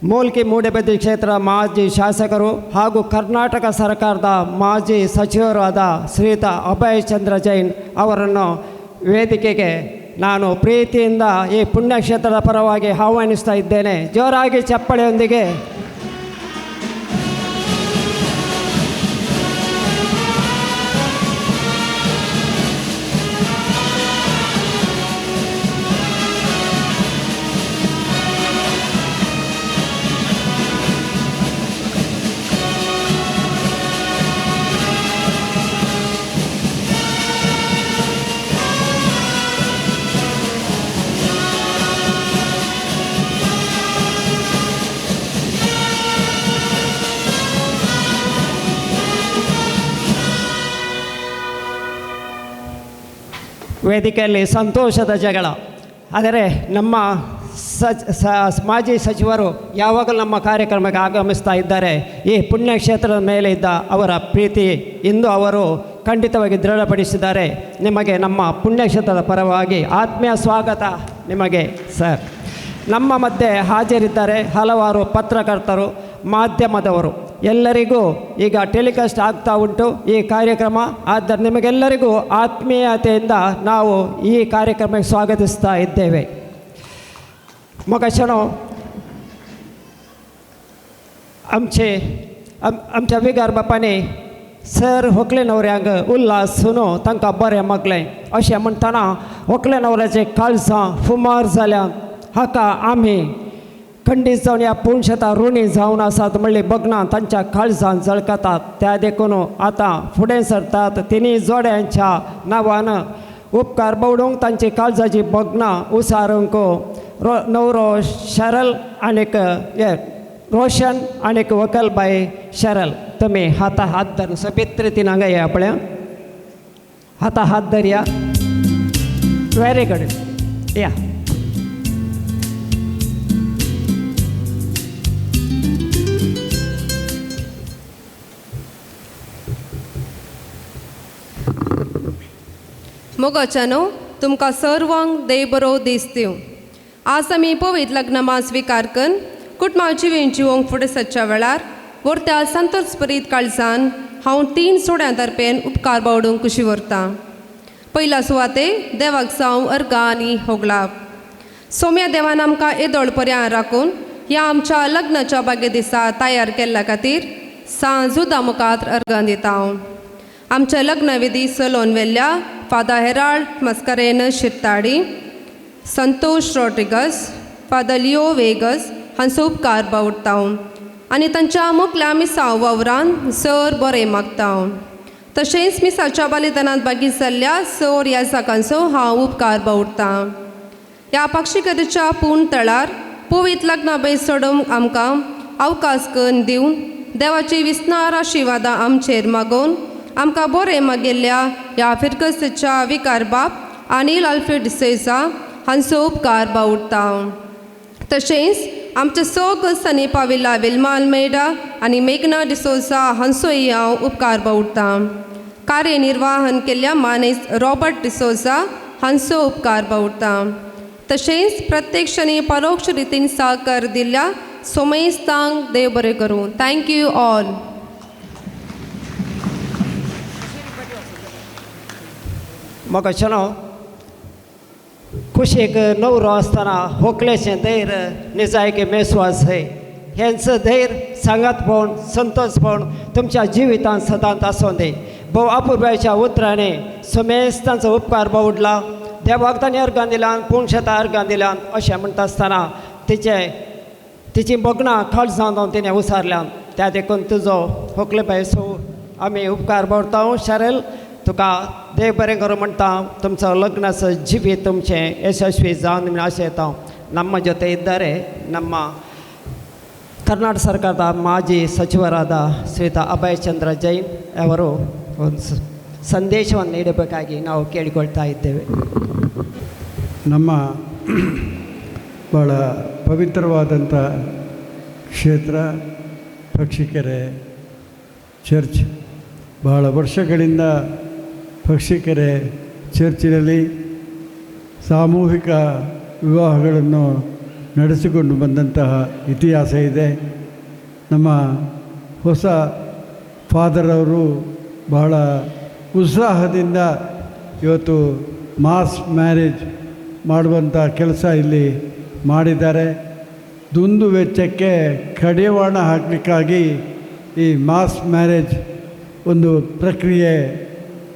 ಮೂಲ್ಕಿ ಮೂಡಬಿದ್ರಿ ಕ್ಷೇತ್ರ ಮಾಜಿ ಶಾಸಕರು ಹಾಗೂ ಕರ್ನಾಟಕ ಸರ್ಕಾರದ ಮಾಜಿ ಸಚಿವರಾದ ಶ್ರೀಯುತ ಅಭಯ್ ಚಂದ್ರ ಜೈನ್ ಅವರನ್ನು ವೇದಿಕೆಗೆ ನಾನು ಪ್ರೀತಿಯಿಂದ ಈ ಪುಣ್ಯಕ್ಷೇತ್ರದ ಪರವಾಗಿ ಆಹ್ವಾನಿಸ್ತಾ ಇದ್ದೇನೆ. ಜೋರಾಗಿ ಚಪ್ಪಳೆಯೊಂದಿಗೆ. ವೇದಿಕೆಯಲ್ಲಿ ಸಂತೋಷದ ಜಗಳ. ಆದರೆ ನಮ್ಮ ಮಾಜಿ ಸಚಿವರು ಯಾವಾಗಲೂ ನಮ್ಮ ಕಾರ್ಯಕ್ರಮಕ್ಕೆ ಆಗಮಿಸ್ತಾ ಇದ್ದಾರೆ. ಈ ಪುಣ್ಯಕ್ಷೇತ್ರದ ಮೇಲೆ ಇದ್ದ ಅವರ ಪ್ರೀತಿ ಇಂದು ಅವರು ಖಂಡಿತವಾಗಿ ದೃಢಪಡಿಸಿದ್ದಾರೆ. ನಿಮಗೆ ನಮ್ಮ ಪುಣ್ಯಕ್ಷೇತ್ರದ ಪರವಾಗಿ ಆತ್ಮೀಯ ಸ್ವಾಗತ ನಿಮಗೆ ಸರ್. ನಮ್ಮ ಮಧ್ಯೆ ಹಾಜರಿದ್ದಾರೆ ಹಲವಾರು ಪತ್ರಕರ್ತರು, ಮಾಧ್ಯಮದವರು. ಎಲ್ಲರಿಗೂ ಈಗ ಟೆಲಿಕಾಸ್ಟ್ ಆಗ್ತಾ ಉಂಟು ಈ ಕಾರ್ಯಕ್ರಮ. ಆದ್ದರಿಂದ ನಿಮಗೆಲ್ಲರಿಗೂ ಆತ್ಮೀಯತೆಯಿಂದ ನಾವು ಈ ಕಾರ್ಯಕ್ರಮಕ್ಕೆ ಸ್ವಾಗತಿಸ್ತಾ ಇದ್ದೇವೆ. मगाशनो आमचे आमच्या विगार बापांनी सर होकले न्हवऱ्यांक उल्हास सुनो तांकां बरें मागलें. अशें म्हणटना होकले न्हवऱ्याचे काळजां फुमार जाल्यात. हाका आमी खंडीत जावन ह्या पुणशेता ऋणी जावन आसात म्हणली बगनां तांच्या काळजान झळकतात. त्या देखून आतां फुडें सरतात तिनी जोड्यांच्या नांवान उपकार बवडूंक तांची काळजाची बगनां उसारूंक नवरो शरल आनीक रोशन आनीक वकलबाई शरल तुमी हाता हात धरून सोबीत रितीन हांगा या पळय हाता हात धरया. व्हेरी गुड या. मोगाच्यानो तुमकां सर्वांक देव बरो दीस दिवं. आज आमी पवित्र लग्न स्विकार करून कुटुंबा जिवीन जिवोंक फुडें सरच्या वेळार व्हरत्या संतोषपरीत काळजान हांव 3 सोड्यां तर्फेन उपकार बावडूंक खुशी व्हरतां. पयल्या सुवाते देवाक जावं अर्गां आनी होगळाप. सोम्या देवान आमकां येदोळ पर्यां राखून ह्या आमच्या लग्नाच्या बागे दिसा तयार केल्ल्या खातीर सांजुदा मुखार अर्गां दिता. आमच्या लग्नविधी चलोवन व्हेल्ल्या Father Herald Mascarenhas Shirtadi, Santosh Rodrigues, Father Leo Vegas हांचो उपकार बावडटा आनी तांच्या मुखल्या मिसाव वावरान सर बरें मागता. तशेंच मिसाच्या बलिदानांत बागी जाल्ल्या सर ह्या जागांचो हांव उपकार बावडटा. ह्या पाक्षिकतेच्या पूर्ण तळार पवित्र लग्ना बय सोडूंक आमकां अवकाश करून दिवन देवाची विस्नार आशिर्वादां आमचेर मागोवन आमकां बरें मागिल्ल्या ह्या फिरकसच्या विकार बाप आनी आल्फ्रेड डिसोजा हांचो उपकार बावडटा. तशेंच आमच्या सगळ्या सनी पाविल्ला विल्मा आल्मेडा आनी मेघना डिसोजा हांचोय हांव उपकार बावडटा. कार्यनिर्वाहन केल्ल्या मानेस रॉबर्ट डिसोजा हांचो उपकार बावडटा. तशेंच प्रत्यक्ष आनी परोक्ष रितीन सहकार दिल्ल्या सोमेस्तांक देव बरें करूं. Thank you all. मोगाच्यानो कुशीक नवरो आसतना होकलेचें धैर्य निजायकी मेस्वास है. हेंच धैर्य सांगात पळोवन संतोष पळोवन तुमच्या जिवितांत सदांच आसूं दी. भोव अपुरबायच्या उतरांनी सुमेस्तांचो उपकार बावडला. देवाक तांणी अर्गां दिल्यान पूण शेतां अर्गां दिल्यान अशें म्हणटा आसतना तिची बगनां काळजां जावन तिणें उसारल्यान. त्या देखून तुजो होकले बाय सो आमी उपकार बावडटा. शरल तुका देव बरें करूं म्हणटा. तुमचो लग्नाचो जिवीत तुमचें यशस्वी जावन म्हणून आशा येता. ನಮ್ಮ ಜೊತೆ ಇದ್ದಾರೆ ನಮ್ಮ ಕರ್ನಾಟಕ ಸರ್ಕಾರದ ಮಾಜಿ ಸಚಿವರಾದ ಶ್ರೀಯುತ ಅಭಯ್ ಚಂದ್ರ ಜೈನ್ ಅವರು ಒಂದು ಸಂದೇಶವನ್ನು ನೀಡಬೇಕಾಗಿ ನಾವು ಕೇಳಿಕೊಳ್ತಾ ಇದ್ದೇವೆ. ನಮ್ಮ ಭಾಳ ಪವಿತ್ರವಾದಂಥ ಕ್ಷೇತ್ರ ಪಕ್ಷಿಕೆರೆ ಚರ್ಚ್. ಭಾಳ ವರ್ಷಗಳಿಂದ ಪಕ್ಷಿಕೆರೆ ಚರ್ಚಿನಲ್ಲಿ ಸಾಮೂಹಿಕ ವಿವಾಹಗಳನ್ನು ನಡೆಸಿಕೊಂಡು ಬಂದಂತಹ ಇತಿಹಾಸ ಇದೆ. ನಮ್ಮ ಹೊಸ ಫಾದರ್ ಅವರು ಬಹಳ ಉತ್ಸಾಹದಿಂದ ಇವತ್ತು ಮಾಸ್ ಮ್ಯಾರೇಜ್ ಮಾಡುವಂಥ ಕೆಲಸ ಇಲ್ಲಿ ಮಾಡಿದ್ದಾರೆ. ದುಂದು ವೆಚ್ಚಕ್ಕೆ ಕಡಿವಾಣ ಹಾಕಲಿಕ್ಕಾಗಿ ಈ ಮಾಸ್ ಮ್ಯಾರೇಜ್ ಒಂದು ಪ್ರಕ್ರಿಯೆ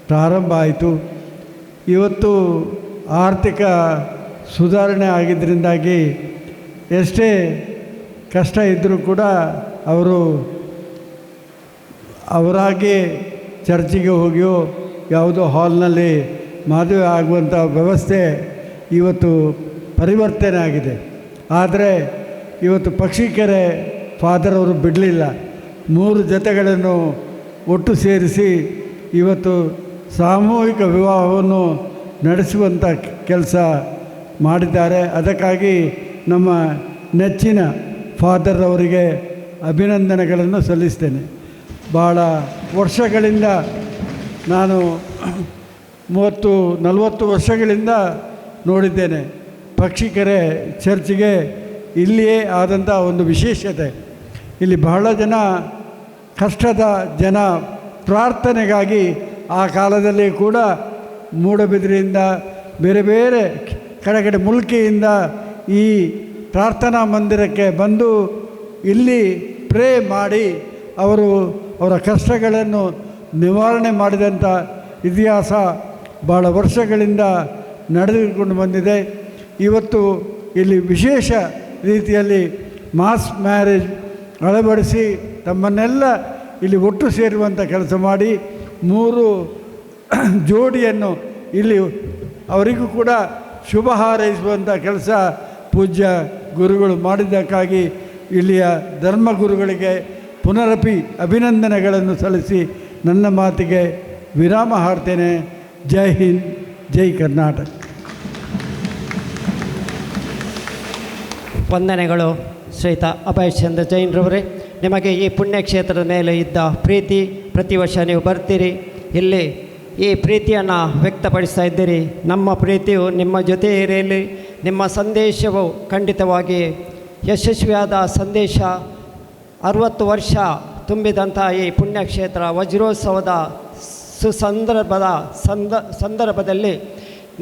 ಪ್ರಾರಂಭ ಆಯಿತು. ಇವತ್ತು ಆರ್ಥಿಕ ಸುಧಾರಣೆ ಆಗಿದ್ದರಿಂದಾಗಿ ಎಷ್ಟೇ ಕಷ್ಟ ಇದ್ದರೂ ಕೂಡ ಅವರು ಅವರಾಗಿ ಚರ್ಚಿಗೆ ಹೋಗಿಯೋ ಯಾವುದೋ ಹಾಲ್ನಲ್ಲಿ ಮದುವೆ ಆಗುವಂಥ ವ್ಯವಸ್ಥೆ ಇವತ್ತು ಪರಿವರ್ತನೆ ಆಗಿದೆ. ಆದರೆ ಇವತ್ತು ಪಕ್ಷಿಕೆರೆ ಫಾದರ್ ಅವರು ಬಿಡಲಿಲ್ಲ. 3 ಜೊತೆಗಳನ್ನು ಒಟ್ಟು ಸೇರಿಸಿ ಇವತ್ತು ಸಾಮೂಹಿಕ ವಿವಾಹವನ್ನು ನಡೆಸುವಂಥ ಕೆಲಸ ಮಾಡಿದ್ದಾರೆ. ಅದಕ್ಕಾಗಿ ನಮ್ಮ ನೆಚ್ಚಿನ ಫಾದರ್ ಅವರಿಗೆ ಅಭಿನಂದನೆಗಳನ್ನು ಸಲ್ಲಿಸ್ತೇನೆ. ಭಾಳ ವರ್ಷಗಳಿಂದ ನಾನು 30-40 ವರ್ಷಗಳಿಂದ ನೋಡಿದ್ದೇನೆ ಪಕ್ಷಿಕೆರೆ ಚರ್ಚಿಗೆ ಇಲ್ಲಿಯೇ ಆದಂಥ ಒಂದು ವಿಶೇಷತೆ. ಇಲ್ಲಿ ಬಹಳ ಜನ ಕಷ್ಟದ ಜನ ಪ್ರಾರ್ಥನೆಗಾಗಿ ಆ ಕಾಲದಲ್ಲಿ ಕೂಡ ಮೂಡಬಿದ್ರೆಯಿಂದ ಬೇರೆ ಬೇರೆ ಕಡೆ ಕಡೆ ಮುಲ್ಕಿಯಿಂದ ಈ ಪ್ರಾರ್ಥನಾ ಮಂದಿರಕ್ಕೆ ಬಂದು ಇಲ್ಲಿ ಪ್ರೇ ಮಾಡಿ ಅವರು ಅವರ ಕಷ್ಟಗಳನ್ನು ನಿವಾರಣೆ ಮಾಡಿದಂಥ ಇತಿಹಾಸ ಭಾಳ ವರ್ಷಗಳಿಂದ ನಡೆದುಕೊಂಡು ಬಂದಿದೆ. ಇವತ್ತು ಇಲ್ಲಿ ವಿಶೇಷ ರೀತಿಯಲ್ಲಿ ಮಾಸ್ ಮ್ಯಾರೇಜ್ ಅಳವಡಿಸಿ ತಮ್ಮನ್ನೆಲ್ಲ ಇಲ್ಲಿ ಒಟ್ಟು ಸೇರುವಂಥ ಕೆಲಸ ಮಾಡಿ 3 ಜೋಡಿಯನ್ನು ಇಲ್ಲಿ ಅವರಿಗೂ ಕೂಡ ಶುಭ ಹಾರೈಸುವಂಥ ಕೆಲಸ ಪೂಜ್ಯ ಗುರುಗಳು ಮಾಡಿದ್ದಕ್ಕಾಗಿ ಇಲ್ಲಿಯ ಧರ್ಮಗುರುಗಳಿಗೆ ಪುನರಪಿ ಅಭಿನಂದನೆಗಳನ್ನು ಸಲ್ಲಿಸಿ ನನ್ನ ಮಾತಿಗೆ ವಿರಾಮ ಹಾಡ್ತೇನೆ. ಜೈ ಹಿಂದ್, ಜೈ ಕರ್ನಾಟಕ. ವಂದನೆಗಳು ಶ್ರೀಯುತ ಅಭಯ್ ಚಂದ್ರ ಜೈನ್ರವರೇ. ನಿಮಗೆ ಈ ಪುಣ್ಯಕ್ಷೇತ್ರದ ಮೇಲೆ ಇದ್ದ ಪ್ರೀತಿ, ಪ್ರತಿ ವರ್ಷ ನೀವು ಬರ್ತೀರಿ, ಇಲ್ಲಿ ಈ ಪ್ರೀತಿಯನ್ನು ವ್ಯಕ್ತಪಡಿಸ್ತಾ ಇದ್ದೀರಿ. ನಮ್ಮ ಪ್ರೀತಿಯು ನಿಮ್ಮ ಜೊತೆ ಇರಲಿ. ನಿಮ್ಮ ಸಂದೇಶವು ಖಂಡಿತವಾಗಿ ಯಶಸ್ವಿಯಾದ ಸಂದೇಶ. 60 ವರ್ಷ ತುಂಬಿದಂಥ ಈ ಪುಣ್ಯಕ್ಷೇತ್ರ ವಜ್ರೋತ್ಸವದ ಸುಸಂದರ್ಭದ ಸಂದರ್ಭದಲ್ಲಿ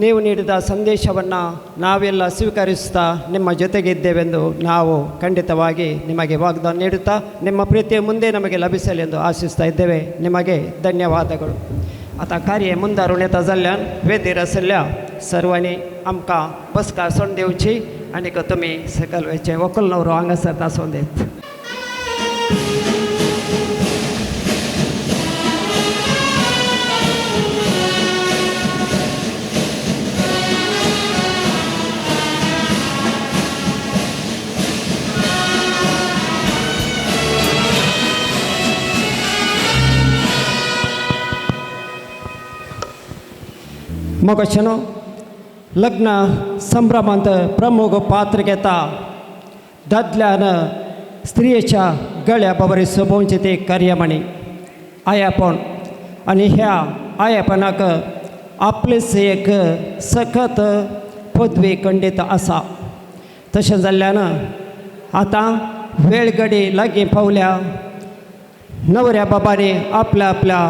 ನೀವು ನೀಡಿದ ಸಂದೇಶವನ್ನು ನಾವೆಲ್ಲ ಸ್ವೀಕರಿಸ್ತಾ ನಿಮ್ಮ ಜೊತೆಗಿದ್ದೇವೆಂದು ನಾವು ಖಂಡಿತವಾಗಿ ನಿಮಗೆ ವಾಗ್ದಾನ ನೀಡುತ್ತಾ ನಿಮ್ಮ ಪ್ರೀತಿಯ ಮುಂದೆ ನಮಗೆ ಲಭಿಸಲಿ ಎಂದು ಆಶಿಸ್ತಾ ಇದ್ದೇವೆ. ನಿಮಗೆ ಧನ್ಯವಾದಗಳು. आतां कार्य मुंदारून येता जाल्ल्यान वेदीर आशिल्ल्या सर्वांनी आमकां बसका सोण दिवची आनीक तुमी सकयल वयचें. व्हंकल न्हवरो हांगासर आसूं दित. मोगशनो लग्न संभ्रमांत प्रमुख पात्र घेता. दादल्यान स्त्रियेच्या गळ्या बाबरी सोबोवचे ते कार्यमणी आयापण आनी ह्या आयापणाक आपलेच एक सखत पदवी खंडीत आसा. तशें जाल्ल्यान आतां वेळ घडी लागीं पावल्या. नवऱ्या बाबांनी आपल्या आपल्या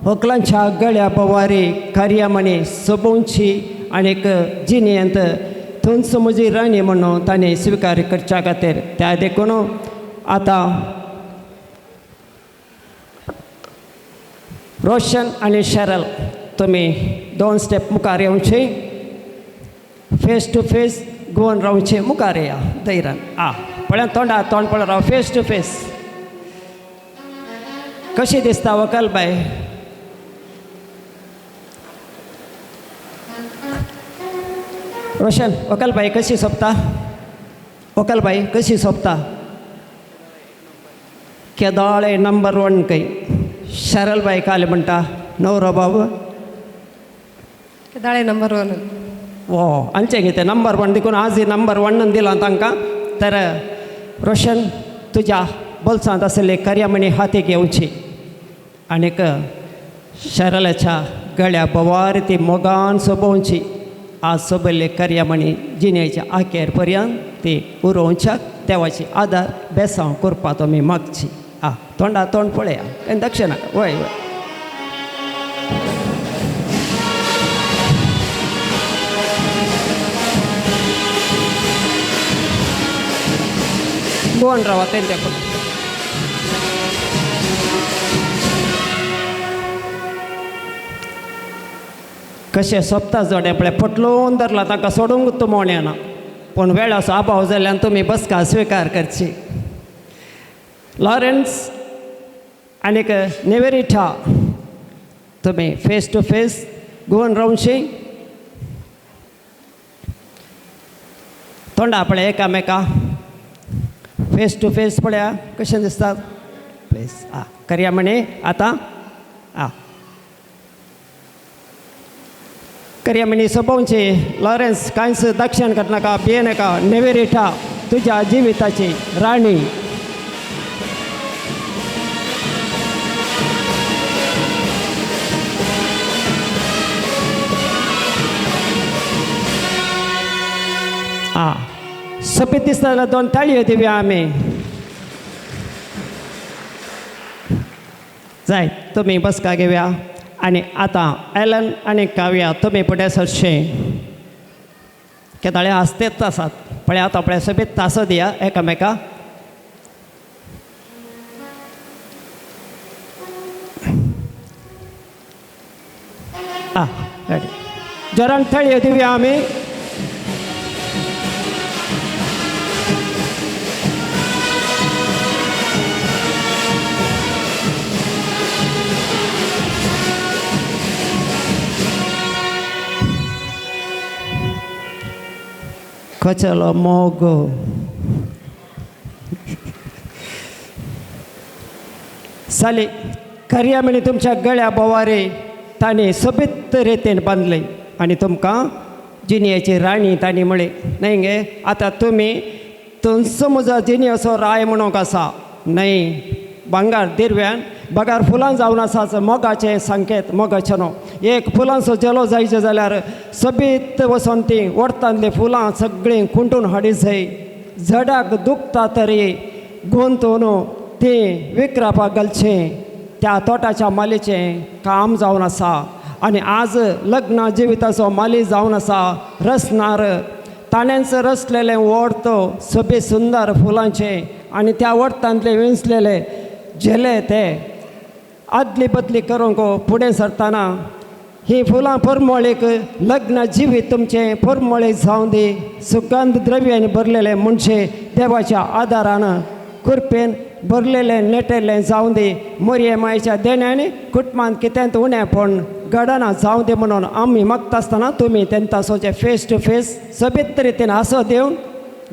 व्हंकलांच्या गळ्या बवारी कार्यामणी सोबोवची आनीक जिणेंत थंयच म्हजी राणी म्हणून ताणें स्विकार करच्या खातीर त्या देखून आतां रोशन आनी शरल तुमी 2 स्टेप मुखार येवचे, फेस टू फेस गोवन रावचे. मुखार येया धैर्यान. आ पळय तोंडा तोंड पळय राव, फेस टू फेस. कशी दिसता व्हंकल बाय? रोशन, व्हंकल बाई कशी सोबता? व्हंकल बाई कशी सोबता? केदोळे नंबर वन खंय शरलबाई काले म्हणटा नवरो बाबू केदाळे नंबर वन वो आमचें कितें नंबर वन देखून आज नंबर वन दिलां तांकां. तर रोशन तुज्या बोल्सांत आशिल्ली कर्यामणी हाती घेवची आनीक शरलाच्या गळ्या बोवार ती मोगान सोबोवची. आज सोबयल्ली कर्यामणी जिणेच्या आखेर पर्यंत ती उरोवच्याक देवाची आदार बेसांव करपा तुमी मागची. आ तोंडा तोंड पळया आनी दक्ष नाका. वय वय गोवन रावा तेंच्या. कशें सोंपता जोडे पळय पटलोवन धरला तांकां सोडूंक तुमोण येना पूण वेळाचो अभाव जाल्ल्यान तुमी बसका स्विकार करची. लॉरेन्स आनीक नेवेरिठा तुमी फेस टू फेस गोवन रावशी तोंडा पळय एकामेका फेस टू फेस पळया कशें दिसतात प्लीज. आं करया म्हणे आतां आं करया म्हणे सोबोवची. लॉरेन्स कांयच दक्षिण करनाका भियेनाका. नेवेरिठा तुज्या जिविताची राणी. आं सोपी दिसता जाल्यार दोन ताळयो दिवया आमी. जाय तुमी बसका घेवया. आनी आतां एलन आनी काव्या तुमी फुडें सरचें. केदाळे आसतेच आसात पळय आतां पळय सोबीत तासो दिया एकामेका. आं रेडी जोरान ताळयो दिवया आमी. कचलो मोग साली करया म्हणी तुमच्या गळ्या बोवारे तांणी सोबीत रितीन बांदले आनी तुमकां जिणेची राणी तांणी म्हळी न्हय गे. आतां तुमी तुमचो म्हजो जिणेचो राय म्हणूंक आसा न्हय भांगर दिरव्यान बगार फुलां जावन आसाच मोगाचें संकेत मोगाचें न्हू. एक फुलांचो झेलो जायचो जाल्यार सोबीत वचोन तीं वडतांतलीं फुलां सगळीं खुंटून हाडी जाय. झडाक दुखता तरी गुंतून तीं विकरापाक घालचें त्या तोटाच्या मालीचें काम जावन आसा. आनी आज लग्न जिविताचो माली जावन आसा रसनार ताणेंच रचलेलें वडत सोबीत सुंदर फुलांचें आनी त्या वडतांतले विंचलेले झेले ते आदली बदली करूंक फुडें सरतना ही फुलां परमळीक लग्न जिवीत तुमचें परमळीक जावं दी. सुगंध द्रव्यांनी भरलेलें म्हणजे देवाच्या आदारान कृपेन भरलेलें नेटेलें जावं दी. मोरये मायच्या देण्यान कुटुंबांत कितेंच उणेपण घडना जावं दी म्हणून आमी मागता आसतना तुमी तेंकां फेस टू फेस सोबीत रितीन हांसो दिवन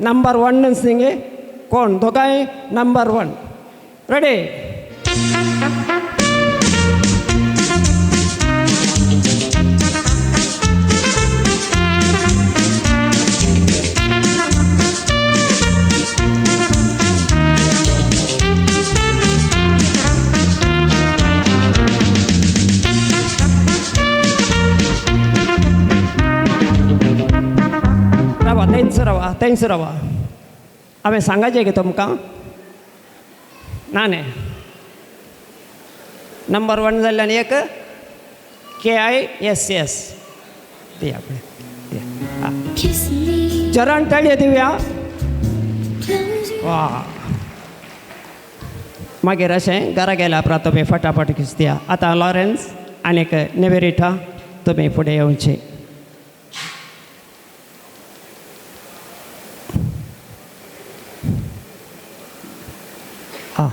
नंबर वन न्ही कोण दोगांय नंबर वन रेडी. रावा तेंच रावा तेंच रावा. हांवें सांगाचें की तुमकां ना न्ही नंबर वन जाल्ल्यान एक KISS दिया पळय दिया. चरण ताळयो दिवया. वा मागीर अशें घरा गेल्या उपरांत तुमी फटाफट दिया. आतां लॉरेन्स आनीक नेवेरिटा तुमी फुडें येवची. आं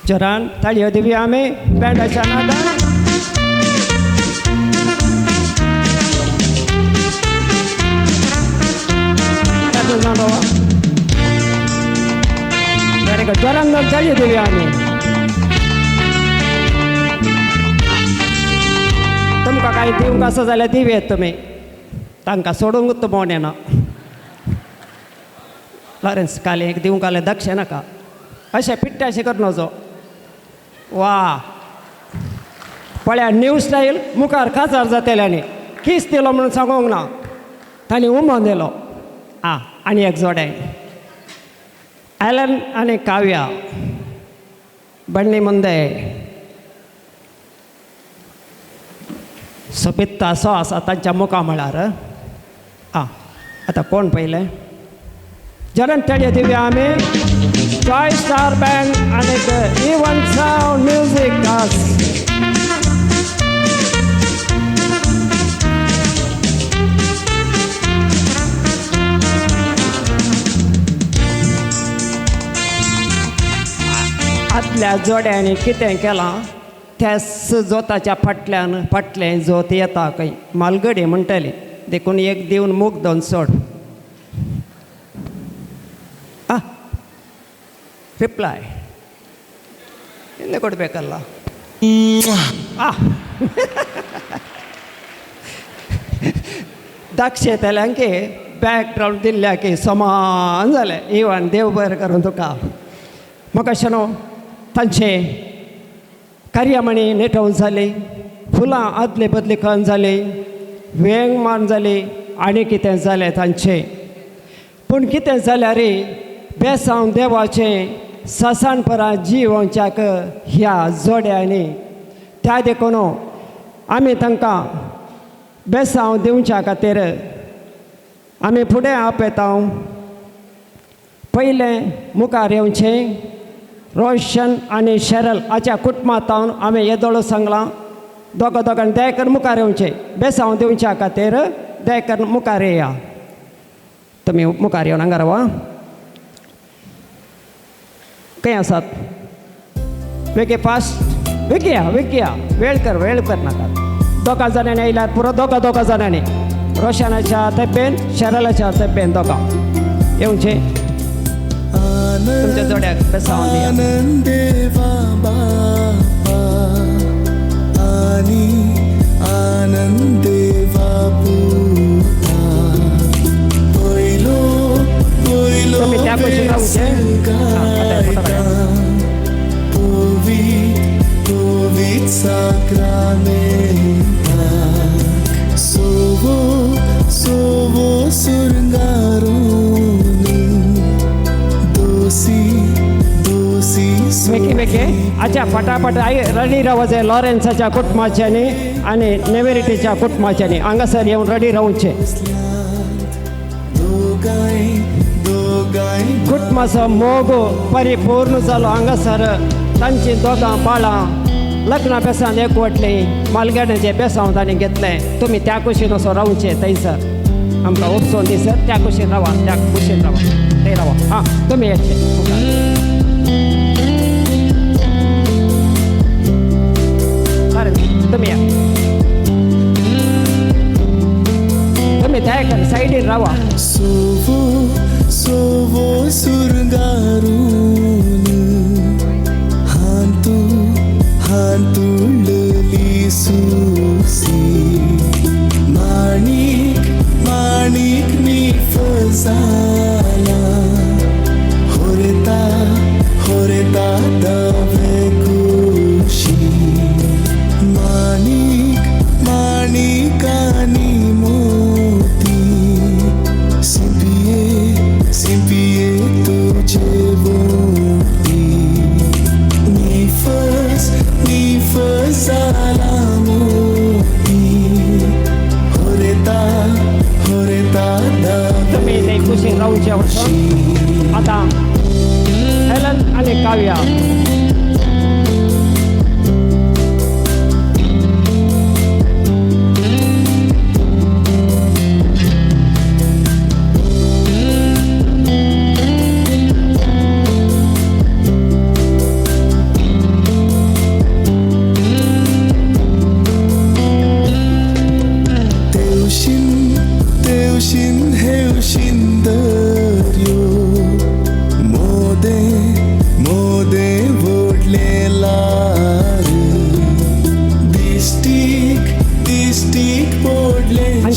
जोरान ताळयो दिवया आमी बँडाच्या नादान. Very good. जोरान जोर चालू दिवया आमी. तुमकां कांय दिवंक आसा जाल्यार दिवयेत तुमी, तांकां सोडूंक मोड येना. लॉरेन्स काल एक दिवंक आलें दक्ष नाका, अशें पिट्टे अशें कर नजो. वा पळया न्यू स्टायल मुखार काजार जातले आनी कीस दिलो म्हणून सांगूंक ना, तांणी उमो दिलो. आं आनी एक जोडें ॲलन आनी काव्या बन्नी मुंदे सोपित्ता असो आसा तांच्या मुखा म्हळ्यार. आं आतां कोण पयलें जरण तेडे दिवया आमी. जॉय स्टार बँड आनी इवन सावंड म्युजीक आस. आदल्या जोड्यांनी कितें केलां त्याच जोताच्या फाटल्यान फाटलें जोत येता खंय मालगडी म्हणटली, देखून एक दिवन मूग दोन सोड. आ रिप्लाय ಹಿಂದೆ ಕೊಡಬೇಕಲ್ಲ. ಆ दाक्षेतल्यांकी बॅकग्रावंड दिल्ल्या की समान जालें. इवन देव बरें करून तुका. म्हाका अशें न्हू तांचे कार्यामणी नेटोवन जाली, फुलां आदले बदले करून जाली, वेंग मान जाली आनी कितें जालें तांचें. पूण कितें जाल्यार बेसांव देवाचें ससाणपरां जिवोवच्याक ह्या जोड्यांनी त्या देखून आमी तांकां बेसांव दिवच्या खातीर आमी फुडें आपयता. पयलें मुखार येवचें रोशन आनी शरल हाच्या कुटुंबांत आमी येदोळो सांगलां, दोगां दोगांनी दयाकर मुखार येवचें बेसांव दिवच्या खातीर. दयाकर मुखार येया, तुमी मुखार येवन हांगा रावा. खंय आसात? वेगे फास्ट वेगया वेगया, वेळ कर वेळ कर नाका. दोगां जाणांनी आयल्यार पुरो, दोगां दोगां जाणांनी, रोशनाच्या तब्येन शरलाच्या तब्येन दोगां येवचें. तुमच्या जोड्याक बेसांव दिया. तुमी त्या कुशीन रावचें. सोवो सोवो सुरंगारोनी दोसी दोसी. वेगे वेगे अच्छा फटाफट I ready रावचें. लॉरेन्साच्या कुटुंबाच्यांनी आनी नेवेरिटीच्या कुटुंबाच्यांनी हांगासर येवन रेडी रावचें. कुटुंबाचो मोग परिपूर्ण जालो हांगासर. तांची दोगां बाळां लग्ना बेसान एकवटलीं, मालगाड्यांचें बेसांव तांणी घेतलें. तुमी त्या कुशीन असो रावचें थंयसर आमकां उपसोन दी सर. त्या कुशीन रावा, त्या कुशीन रावा, थंय रावा. आं तुमी येचे बरें, तुमी या, तुमी त्या सायडीन रावा. सोवो सोवो सुरंगारून हांतू हांतुळली सुसी माणिक माणिक निफजाला होरेता होरेता दवे खुशी माणिक माणिकानी मोती.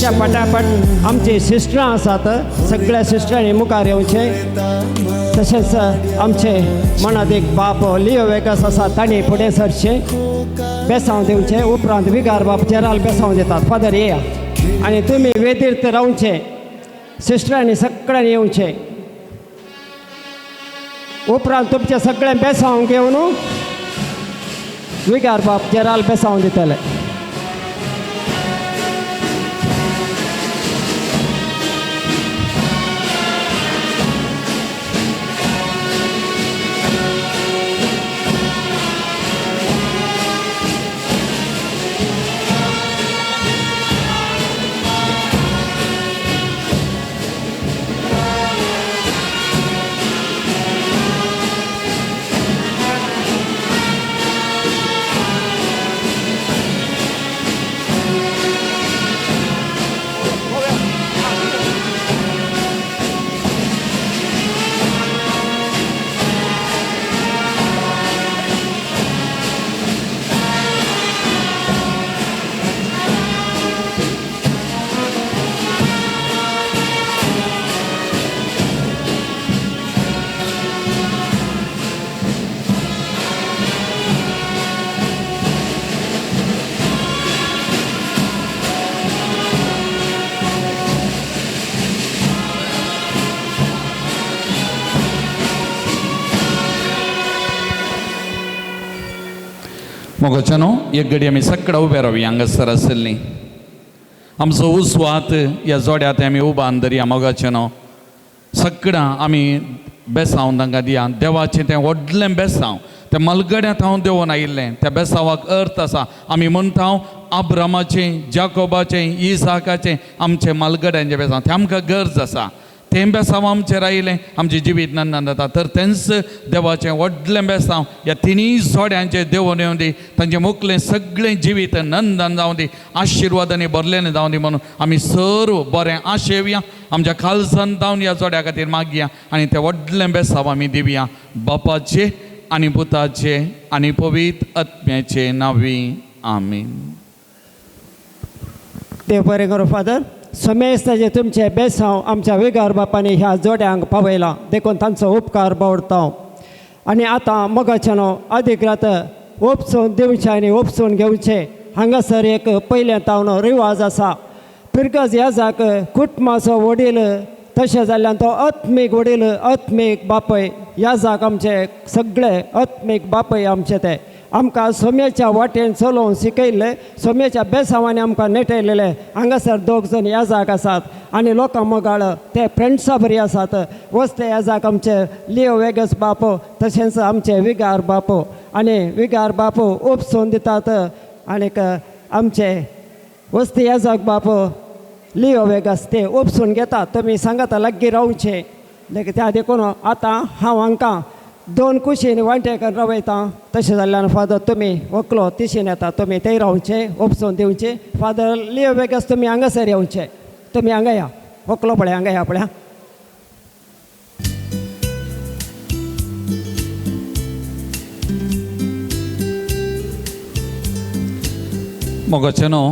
तांच्या पटापट आमची सिस्टरां आसात, सगळ्या सिस्टरांनी मुखार येवचें. तशेंच आमचे मनादीक बाप लियो वेगस आसा तांणी फुडें सरचें, बेसांव दिवचें. उपरांत विगार बाप जेराल बेसांव दितात. फादर येया आनी तुमी वेदीर तर रावचें, सिस्टरांनी सगळ्यांनी येवचें. उपरांत तुमचें सगळें बेसांव घेवन विगार बाप जेराल बेसांव दितले. मोगाच्यानो एक घडी आमी सगळा उबे रावया हांगासर आशिल्लीं. आमचो उस्वात ह्या जोड्यात आमी उबान धरया. मोगाच्यानो सगळां आमी बेसांव तांकां दिया. देवाचें तें व्हडलें बेसांव तें मलगड्यांत हांव देंवोन आयिल्लें. त्या बेसांवाक अर्थ आसा. आमी म्हणटा आब्रामाचें, जाकोबाचें, इसाकाचें आमचें मालगड्यांचें बेसांव तें आमकां गरज आसा. तें बेसांव आमचेर आयलें आमचें जिवीत नंदन जाता. तर तेंच देवाचें व्हडलें बेसांव ह्या तिनूय जोड्यांचें देवून येवं दी, तांचें मुखलें सगळें जिवीत नंदन जावं दी, आशिर्वादांनी भरलेलें जावं दी म्हणून आमी सर्व बरें आशेवया. आमच्या खालसान जावन ह्या जोड्या खातीर मागया आनी तें व्हडलें बेसांव आमी दिवया. बापाचे आनी पुताचे आनी पवित्र आत्म्याचे नांवी आमीन. देव बरें करूं फादर. समेस्ताचें तुमचें बेसांव आमच्या विगार बापांनी ह्या जोड्यांक पावयलां देखून तांचो उपकार बावडता. आनी आतां मोगाच्यानो अधिकृत उपसून दिवचें आनी उपसून घेवचें. हांगासर एक पयलें तावन रिवाज आसा. पिरगज याजाक कुटुंबाचो वडील तशें जाल्ल्यान तो आत्मीक वडील, आत्मीक बापय याजाक आमचे सगळे आत्मीक बापय आमचे ते आमकां सोम्याच्या वाटेन चलोवन शिकयल्ले, सोम्याच्या बेसांवांनी आमकां नेटयलेले. हांगासर दोग जण याजाक आसात आनी लोकां मोगाळ ते फ्रेंड्सा बरी आसात. वस्ते याजाक आमचे लियो वेगस बापो तशेंच आमचे विगार बापो आनी विगार बापो उपसून दितात. आनीक आमचे वस्ती याजाक बापो लियो वेगस ते उपसून घेतात. तुमी सांगाता लागीं रावचें त्या देखून आतां हांव हांकां दोन कुशीन वांटेकर रावयता. तशें जाल्ल्यान फादर तुमी वकलो तिशीन येता, तुमी थंय रावचें, उपसून दिवचें. फादर लियो वेगस तुमी हांगासर येवचें, तुमी हांगा या, वकलो पळय हांगा या पळया. मोगाच्यानो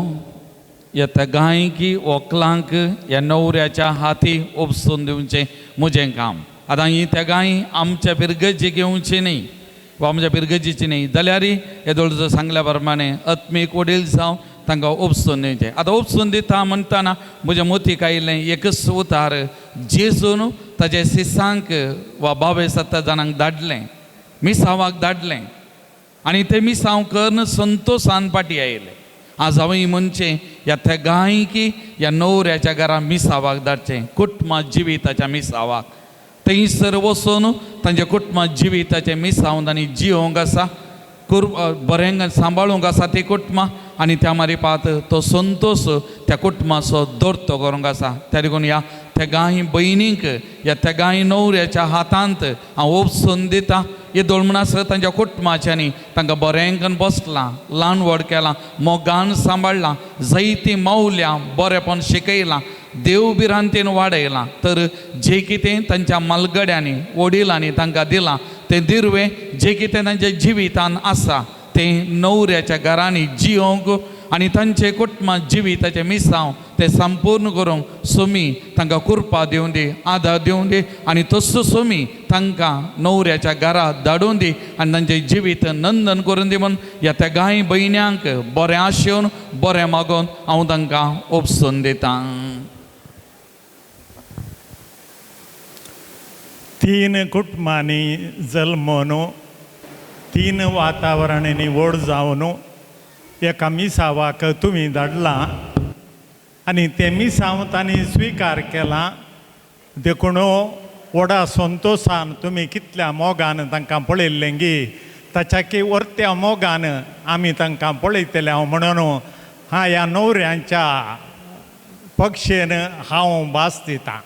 ह्या तेगांयकी वकलांक ह्या न्हवऱ्याच्या हाती उपसून दिवचें म्हजें काम. आतां ही तेगांय आमच्या पिरगजी घेवची न्ही वा आमच्या पिरगजीची न्ही जाल्यार येदोळ सांगल्या प्रमाणे आत्मीक वडील जावं तांकां उपसून दिवचें. आतां उपसून दिता म्हणटना म्हज्या मोतीक आयिल्लें एकच उतार जेजून ताजे सिसांक वा 22 जाणांक धाडलें, मिसांवाक धाडलें आनी ते मिसांव करून संतोसान फाटी आयले. आज हांवें म्हणचें ह्या तेगांयकी ह्या न्हवऱ्याच्या घरा मिसावाक धाडचें, कुटुंबा जिविताच्या मिसावाक. थंयसर वचून तांच्या कुटुंबा जिविताचें मिसांव तांणी जियोंक आसा, बरें सांबाळूंक आसा ती कुटुंबां आनी त्या मारिपात तो संतोश त्या कुटुंबाचो दर्तो करूंक आसा. त्या देखून ह्या तेगांय भयणींक ह्या तेगांय न्हवऱ्याच्या हातांत हांव उपसून दिता. येदोळ म्हणसर तांच्या कुटुंबाच्यांनी तांकां बरें बसलां, ल्हान व्हड केलां, मोगान सांबाळ्ळां, जायतीं मावल्यां बरेपण शिकयलां, देव भिरांतेन वाडयलां. तर जें कितें तांच्या मालगड्यांनी वडिलांनी तांकां दिलां तें दिरवें जें कितें तांच्या जिवितान आसा तें न्हवऱ्याच्या घरांनी जियोंक आनी तांचे कुटुंबा जिविताचें मिसांव तें संपूर्ण करूंक सोमी तांकां कृपा दिवन दी, आदार दिवन दी आनी तसो सोमी तांकां न्हवऱ्याच्या घरा धाडून दी आनी तांचें जिवीत नंदन करून दी म्हूण ह्या त्या गाय भयण्यांक बरें आशेवन बरें मागून हांव तांकां उपसून दितां. तीन कुटुंबांनी जल्मून तीन वातावरणांनी व्हड जावन एका मिसावाक तुमी धाडलां आनी तें मिसांव तांणी स्विकार केलां देखून व्हडा संतोशान तुमी कितल्या मोगान तांकां पळयल्लें गी ताच्याकी वर्त्या मोगान आमी तांकां पळयतले हांव म्हणून हा ह्या न्हवऱ्यांच्या पक्षेन हांव भास दितां.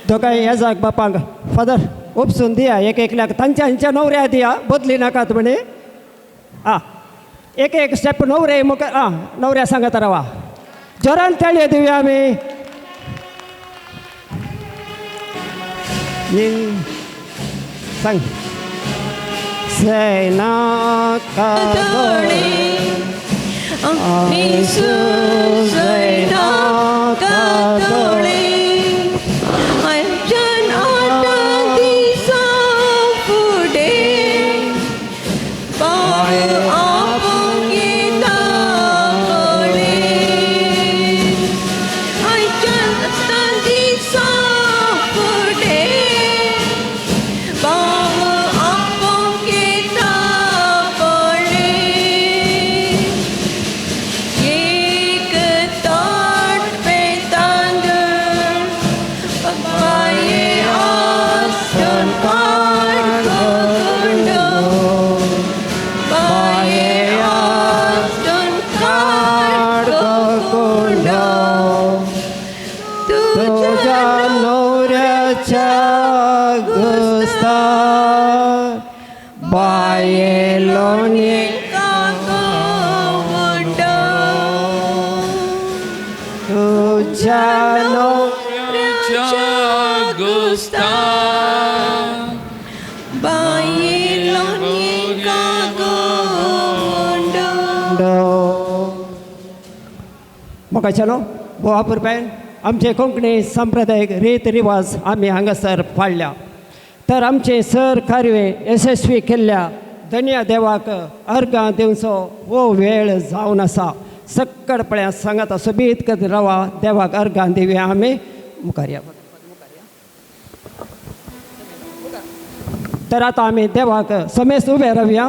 दोगांय येजाक बापांक फादर उपसून दिया एक एकल्याक तांच्या हांच्या न्हवऱ्या दिया बदली नाकात म्हणे आं एक एक स्टेप न्हवरे मुखार आं न्हवऱ्या सांगत रावा जोरान ताळयो दिवया आमी. सांग सैना मोगाचेलो भोवा पुरपायन आमचे कोंकणी सांप्रदायीक रीत रिवाज आमी हांगासर पाळ्ळ्या तर आमचें सर कार्य यशस्वी केल्ल्या धन्या देवाक अर्गां दिवचो हो वेळ जावन आसा. सक्कडपळ्या सांगात सोबीत करून रावा देवाक अर्गां दिवया आमी मुखार या. तर आतां आमी देवाक समेस्त उबे रावया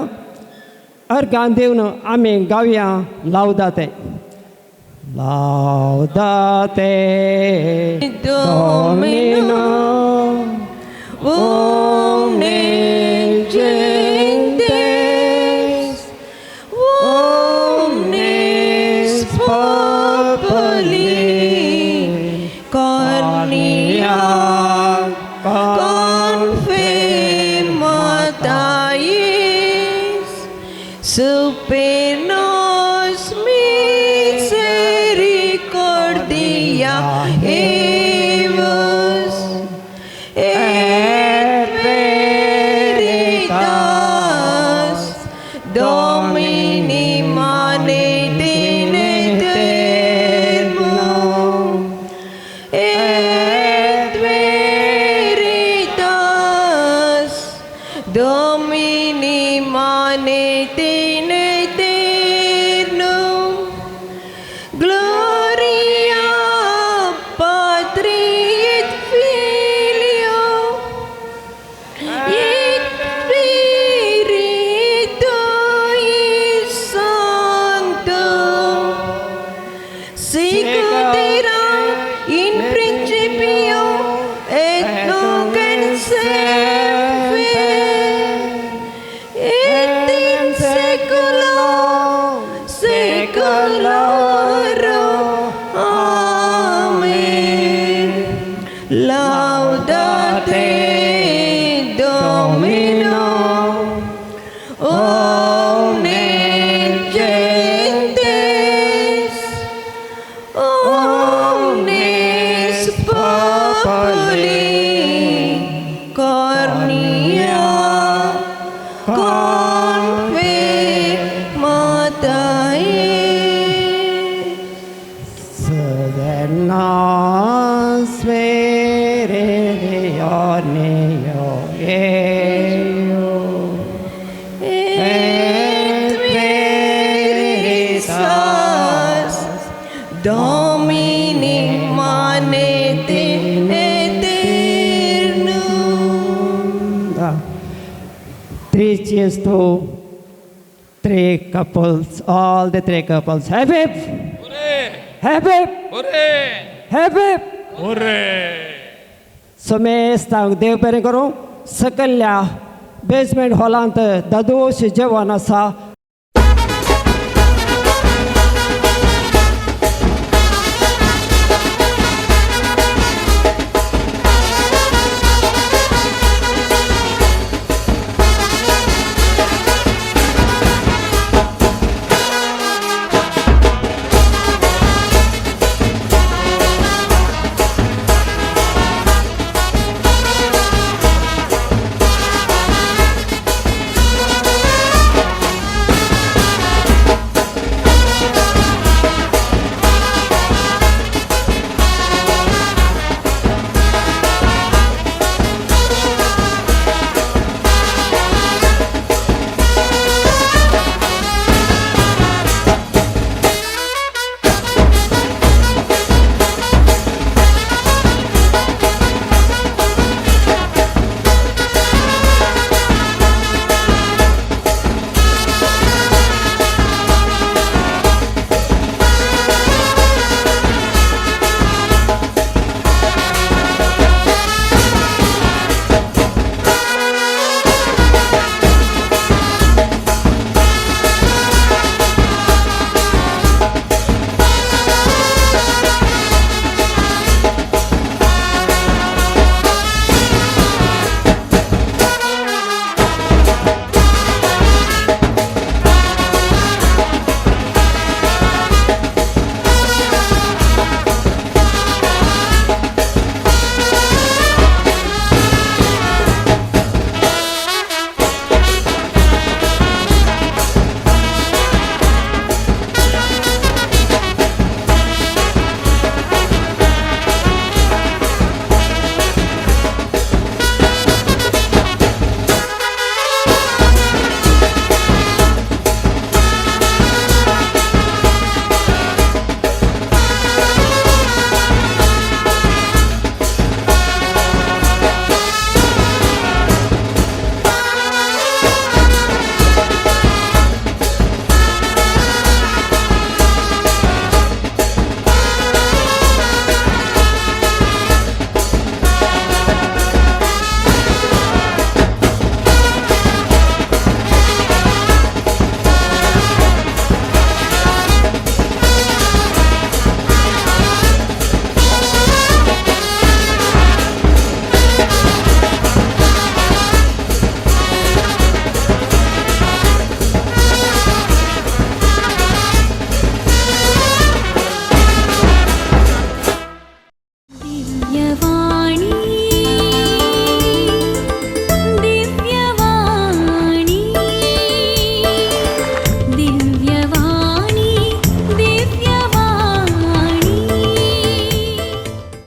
अर्गां दिवन आमी गावया लावदाते Laudate Domino omne gentes omnes populi cornia confirmatais super nos misericordia eius et veritas Domini manet in aeternum et veritas Domini manet in aeternum Gloria Patri et Filio et Spiritui Sancto sicut erat in principio et nunc et semper et in saecula. यो यो Et veritas Domine manete aeternum. Three cheers to three couples, all the three couples. Hip hip! Hip hip! Hip hip! समेस्तांक देव बरें करूं. सकल्ल्या basement हॉलांत दादोश जेवण आसा.